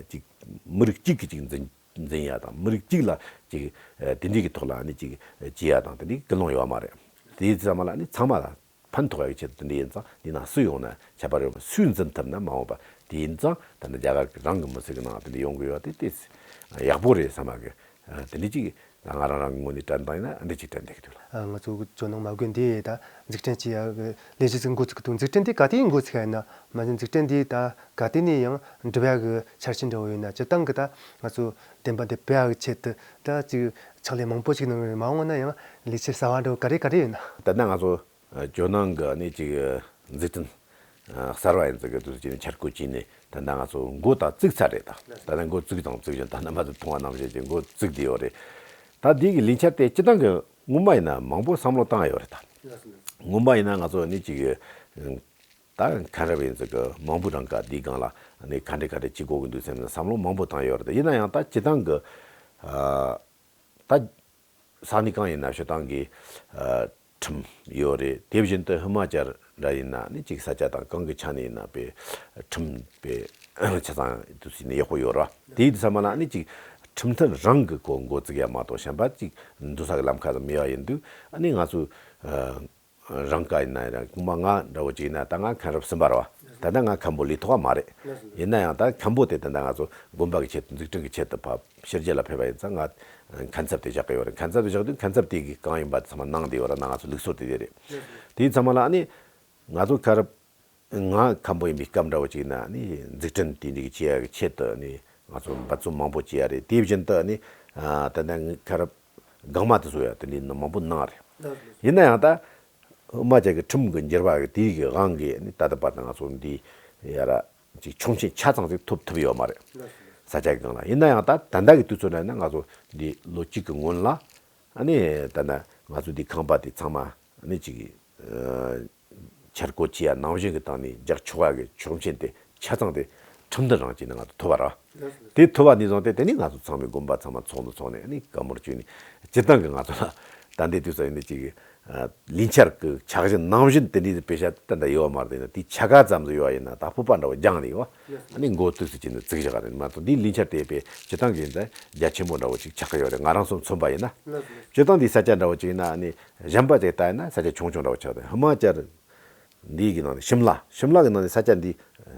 ཅིག་མི་རིགས་གཅིག་གི་ཅིག་འཛིན་འཛིན་ཡ་དང་། མི་རིགས་གཅིག་ལ་ཅིག་ཨ་དེ་འདྲའི་གི་ཐོག་ལ་ནི་ཅིག་ཨ་བྱེད་ཡ་དང་དེ་འདྲའི་ཀུན་སློང་ཡོད་མ་རེད། དེ་ཙམ་ལ་ནི་ཚང་མ་ལ་ཕན་ཐོགས་ཡ་གི་ཆེད་དུ་དེ་འདྲ་ཡིན་ཙང་། དེ་ན་སུ་ཡོང་ན་ཁྱད་པར་ཡོད་མ། སུས་འཛིན་ཐུབ་ན་མ་འོངས་པ་དེ་ཡིན་ཙང་། ད་ནི་རྒྱ་གར་རང་གི་མི་སེར་གི་ནང་དེ་འདྲ་ཡོང་གི་ཡོད་དེ་དེ་ཡག་པོ་རེད་བསམ་པ་གི་དེ་འདྲ་ཅིག་ད་ང་རང་རང་གི་ངོས་ནས་དྲན་སྟངས་ཡིན་ན་ཨ་འདྲ་ཅིག་དྲན་བསྡད་ཀྱི་འདུག་ལ། ང་ཚོ་གི་ཇོ་ནང་མ་དགོན་འདི་ད་འཛུགས་སྐྲུན་བྱེད་ཡ་གི་ལས་གཞི་ཟིག་འགོ་ཚུགས་ཀྱི་འདུག། འཛུགས་སྐྲུན་འདི་ག་དུས་འགོ་ཚུགས་ཡ་ཡིན་ན། མ་གཞི་འཛུགས་སྐྲུན་འདི་ད་ག་དུས་ནས་ཡང་འགྲུབ་ཡ་གི་འཆར་གཞི་འདྲ་བོ་ཡོད་ན། སྤྱིར་བཏང་གི་ད་ང་ཚོ་བསྟན་པ་འདི་སྤེལ་ཡ་གི་ཆེད་དུ་ད་ཅིག་ཕྱག་ལས་མང་པོ་ཞིག་གནང་གི་རེད། མ་འོངས་ན་ཡང་ལས་འཆར་གསར་བ་འདྲ་བོ་ག་རེ་ག་རེ་ཡོད་ན། ད་ལྟ་ང་ཚོ་ཨ་ཇོ་ནང་གི་ཨ་ནི་ཅིག་འཛུགས་སྐྲུན་ཨ་གསར་བ་ཡིན་ཚུལ་གྱི་དུས་ཚོད་ནས་འཆར་འགོད་བྱས་ནས། ད་ལྟ་ང་ཚོ་འགོ་ད་བཙུགས་ཚར་རེད། ད་ད་ལྟ་འགོ་བཙུགས་དང་བཙུགས་བཞིན། ད་ལྟ་མ་ཚོ་མཐོང་བ་ནང་བཞིན་གྱི་འགོ་བཙུགས་བསྡད་ཡོད་རེད། ད་འདི་གི་ལས་འཆར་དེ་སྤྱིར་བཏང་གི་ངོ་མ་ཡིན་ན་མང་པོ་བསམ་བློ་བཏང་ཡོད་རེད་ད། ངོ་མ་ཡིན་ན་ང་ཚོ་ཨ་ནི་ཅིག་ད་མཁན་རབས་ཡིན་ཚུལ་གྱི་མང་པོ་རང་ག་འདིའི་སྒང་ལ་ཨ་ནི་ག་འདྲ་ག་འདྲ་བྱེད་དགོས་ཀྱི་འདུག་བསམ་ནས་བསམ་བློ་མང་པོ་བཏང་ཡོད་རེད། ད་ཡིན་ན་ཡང་ད་སྤྱིར་བཏང་གི་ཨ་ད་ས་གནས་གང་ཡིན་ན་སྤྱིར་བཏང་གི་ཨ་ཁྲིམས་ཡོད་རེད། དེ་བཞིན་དུ་ཧི་མ་ཅལ་འདྲ་ཡིན་ན་ནི་ཅིག་ས་ཆ་དང་གང་གི་ཆ་ནས་ཡིན་ན་པའི་ཁྲིམས་པའི་ཆ་ཚང་དུ་ཟིན་ནས་ཡག་པོ་ཡོད་ར། དེ་ཡིན་དུས་ཚང་མ་ལ་ནི་ཅིག་ཁྲིམས་མཐུན་རང་གི་གོ་འགོ་བཙུགས་ཡ་མ་གཏོགས་གཞན་པ་ཅིག་འདུག་ས་གི་ལམ་ཁ་དུ་མེད་པ་ཡིན་དུས། ཨ་ནི་ང་ཚོ་ཨ་རང་ག་ཡིན་ན་རང་། ཁོང་མ་ང་འདྲ་བོ་ཅིག་ཡིན་ན། ད་ང་མཁན་རབས་གསུམ་པ་རེད་བ། ད་ལྟ་ང་མཁན་པོ་ལས་ཐོག་མ་རེད། ཡིན་ན་ཡང་ད་མཁན་པོ་དེ་ད་ལྟ་ང་ཚོ་དགོན་པ་གི་ཆེད་དུ་འཛུགས་སྐྲུན་གི་ཆེད་དུ་ཕ་ཕྱི་རྒྱལ་ལ་ཕེབས་པ་ཡིན་ཙང་། ང་མཁན་ཚབ་དེ་བཞག་གི་ཡོད་རེད། མཁན་ཚབ་དེ་བཞག་དུས་མཁན་ཚབ་དེ་གི་གང་ཡིན་པ་དེ་ཚང་མ་གནང་བསྡད་ཡོད་རེད། ན་ང་ཚོ་ལུགས་སྲོལ་དེ་དེ་རེད། དེའི་ཚང་མ་ལ་ཨ་ནི་ང་ཚོ་མཁན་རབས་ང་མཁན་པོ་ཡིན་པའི་སྐབས་འདྲ་བོ་ཅིག་ཡིན་ན་ནི་འཛུགས་སྐྲུན་དེ་འདྲ་གི་བྱེད་ཡ་གི་ཆེད་དུ་ནི་ང་ཚོ་འབད་བརྩོན་མང་པོ་བྱེད་ཡ་རེད། དེ་བཞིན་དུ་ནི་ཨ་ད་ལྟ་མཁན་རབས་སྒང་མ་དེ་ཚོ་ཡ་དེ་འདྲའི་མང་པོ་གནང་རེད། ཡིན་ན་ཡང་ད་ཧི་མ་ཅལ་གི་ཁྲིམས་ཀྱི་འགྱུར་བ་གི་དེའི་གི་དབང་གིས་ནི་ད་ལྟ་བར་དུ་ང་ཚོ་འདི་ཡ་ར་ཅིག་ཆོག་མཆན་ཆ་ཚང་ཞིག་ཐོབ་ཐུབ་ཡོད་མ་རེད། ས་ཆ་གི་སྒང་ལ། ཡིན་ན་ཡང་ད་ད་ལྟ་གི་དུས་ཚོད་ན་ཡིན་ན་ང་ཚོ་འདི་ལོ་གཅིག་གི་སྔོན་ལ་ཨ་ནི་ད་ལྟ་ང་ཚོ་འདི་ཁང་པ་དེ་ཚང་མ་ཨ་ནི་ཅིག་ཨ་འཆར་འགོད་བྱས་ཡ་ནང་བཞིན་གྱི་སྟེང་ནས་རྒྱག་ཆོག་ཡ་གི་ཆོག་མཆན་དེ་ཆ་ཚང་དེ་ཁྲིམས་མཐུན་རང་བྱས་ནས་ང་ཚོ་ཐོབ་པ་རེད། དེ་ཐོབ་པ་ནས་བཟུང་སྟེ་དེ་ནས་ང་ཚོ་ཚང་མས་དགོན་པ་ཚང་མ་ཚོགས་འདུ་ཚོགས་ནས་ཨ་ནི་བཀའ་མོལ་བྱས་ནས་སྤྱིར་བཏང་གི་ང་ཚོ་ལ་ ད་འདི་དུས་ཚོད་ཡིན་ན་ཅིག་ལུས་འཆར་གྱི་ཆགས་གཞི་ནང་བཞིན་དེ་འདྲའི་དཔེ་ཆ་དེ་འདྲ་ཡོད་མ་རེད། ཡིན་ན་དེའི་ཆ་ག་ཙམ་ཟིག་ཡོད་ཡིན་ན་ད་སྤོབས་པ་འདྲ་བོ་སྦྱངས་ནས་ཡོད། ཨ་ནི་མགོ་ཏོག་ཙམ་བྱས་ནས་བཙུགས་བཞག་རེད་མ་གཏོགས། འདིའི་ལུས་འཆར་དེ་དཔེ་སྤྱིར་བཏང་གི་ཡིན་ད་རྒྱ་ཆེན་པོ་འདྲ་བོ་ཅིག་ཆགས་ཀྱི་ཡོད་རེད། ང་རང་ཚོ་མཚོན་པ་ཡིན་ན། སྤྱིར་བཏང་འདིའི་ས་ཆ་འདྲ་བོ་ཅིག་ཡིན་ན་ཨ་ནི་གཞན་པ་ཅིག་ལྟ་ཡིན་ན་ས་ཆ་ཆུང་ཆུང་འདྲ་བོ་ཆགས་ཏེ། ཧི་མ་ཅལ་འདི་གི་ནང་ནས་ཤིམ་ལ། ཤིམ་ལ་གི་ནང་ནས་ས་ཆ་འདི་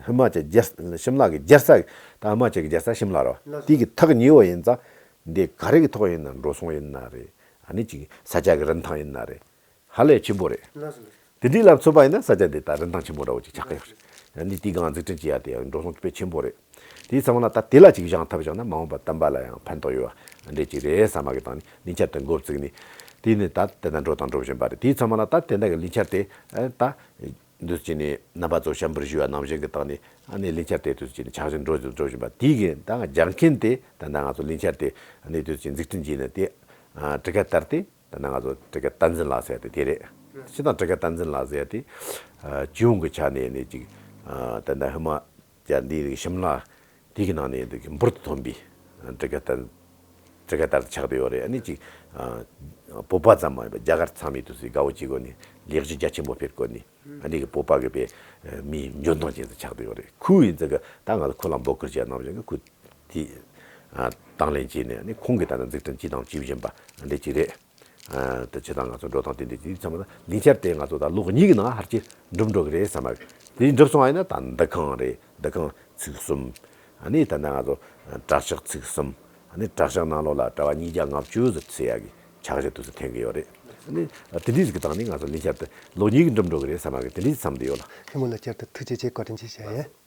ཧི་མ་ཅལ་རྒྱལ་ཤིམ་ལ་གི་རྒྱལ་ས། ད་ཧི་མ་ཅལ་གི་རྒྱལ་ས་ཤིམ་ལ་རེད་བ། དེ་གི་ཐག་ཉེ་བོ་ཡིན་ཙང་འདི་ག་རེ་གི་ཐོག་ཡིན་ན་འགྲོ་སོང་ཡིན་ན་རེད། ཨ་ནི་ཅིག་ས་ཆ་གི་རིན་ཐང་ཡིན་ན་རེད། ཧ་ལས་ཆེན་པོ་རེད། དེ་འདྲའི་ལ་མཚོན་པ་ཡིན་ན་ས་ཆ་འདི་ད་རིན་ཐང་ཆེན་པོ་འདྲ་བོ་ཅིག་ཆགས་ཀྱི་ཡོད་རེད། ཨ་ནི་དེའི་སྒང་འཛུགས་སྐྲུན་བྱེད་ཡ་དེ་ཡང་འགྲོ་སོང་དཔེ་ཆེན་པོ་རེད། དེའི་ཚང་མ་ལ་ད་དེ་ལ་ཅིག་སྦྱང་ཐབས་བཞག་ན་མ་འོངས་པ་བསྟན་པ་ལ་ཡང་ཕན་ཐོགས་ཡོད་པ་འདྲ་ཅིག་རེད་བསམ་པ་གི་སྟེང་ནས་ལུས་འཆར་དེ་འགོ་བཙུགས་ནས། དེ་ནས་ད་དེ་འདྲ་འགྲོ་དང་འགྲོ་བཞིན་པ་རེད། དེའི་ཚང་མ་ལ་ད་དེ་འདྲ་གི་ལུས་འཆར་དེ་ད་འདུ་བྱས་ནས་རྣམ་པ་ཚོ་ཞིབ་པར་ཞུས་པ་ནང་བཞིན་གི་སྟེང་ནས་ཨ་ནི་ལུས་འཆར་དེ་འདུ་བྱས་ནས་ཆགས་བཞིན་འགྲོ་བཞིན་འགྲོ་བཞིན་པ་དེའི་གི་ད་སྦྱང་མཁན་དེ་ད་ལྟ་ང་ཚོ་ལུས་འཆར་དེ་ཨ་ནི་འདུ་བྱས་འཛུགས་སྐྲུན་བྱས་ནས་དེ་གྲུ་ཁ་བསྟར་ཏེ། ད་ལྟ་ང་ཚོ་གྲུ་ཁ་བསྟན་འཛིན་ལགས་ཟེར་ཡ་དེ་དེ་རེད། སྤྱིར་བཏང་གྲུ་ཁ་བསྟན་འཛིན་ལགས་ཟེར་ཡ་དེ་སྤྱི་ཡོངས་ཀྱི་ཆ་ནས་ནི་ཅིག་ད་ལྟ་ཧི་མ་ཅལ་འདི་རིགས་ཤིམ་ལ་དེ་གི་ནང་ནས་འདི་གི་འབུར་དུ་ཐོན་པའི་གྲུ་ཁ་བསྟན་གྲུ་ཁ་ལྟར་ཆགས་བསྡད་ཡོད་རེད། ཨ་ནི་ཅིག་བོད་པ་ཙམ་མ་ཡིན་པར་རྒྱ་གར་ཚང་མས་དུས་སུ་དགའ་བོ་བྱེད་དགོས་ནི་ལས་གཞི་རྒྱ་ཆེན་པོ་སྤེལ་དགོས་ནི། ཨ་ནི་གི་བོད་པ་གི་པའི་མིའི་འཇོན་ཐང་ཅན་དུ་ཆགས་བསྡད་ཡོད་རེད། ཁོ་ཡིན་ཙང་གི་ད་ང་ཚོ་ཁོ་ལ་འབོད་སྐུལ་བྱས་གནང་བཞིན་གི་ཁོ་དེ་དང་ལེན་བྱས་ནས་ཨ་ནི་ཁོང་གི་ད་ནི་འཛུགས་སྐྲུན་བྱེད་དང་བྱེད་བཞིན་པ་འདི་ཅིག་རེད། ཨ་དེ་བྱེད་སྟངས་ང་ཚོ་འགྲོ་སྟངས་དེ་འདྲ་ཅིག་ཚང་མ་ལ་ལུས་འཆར་དེ་ང་ཚོ་ད་ལོ་གཉིས་ཀྱི་ནང་ཧར་གྱིས་འགྲུབ་འགྲོ་གི་རེད་བསམ་པ། དེ་འགྲུབ་སོང་བ་ཡིན་ན་ད་འདུ་ཁང་རེད། འདུ་ཁང་ཚིགས་གསུམ། ཨ་ནི་ད་ནི་ང་ཚོ་གྲྭ་ཤག་ཚིགས་གསུམ། ཨ་ནི་གྲྭ་ཤག་ནང་ལོགས་ལ་གྲྭ་པ་ཉིས་བརྒྱ་ལྔ་བཅུ་ཙམ་ཚུད་ཡག་གི་འཆར་གཞི་དུས་སུ་འཐེན་གི་ཡོད་རེད། ཨ་ནི་དེ་འདྲའི་ཟིག་གི་སྟེང་ནས་ང་ཚོ་ལུས་འཆར་དེ་ལོ་གཉིས་ཀྱི་འགྲུབ་འགྲོ་གི་རེད་བསམ་པ་གི་དེ་འདྲའི་བསམ་བསྡད་ཡོད་ལ། ཧེ་མ་ལ་བསྐྱར་དུ་ཐུགས་རྗེ་ཆེ། བཀའ་དྲིན་ཆེ་ཞུ་ཡ།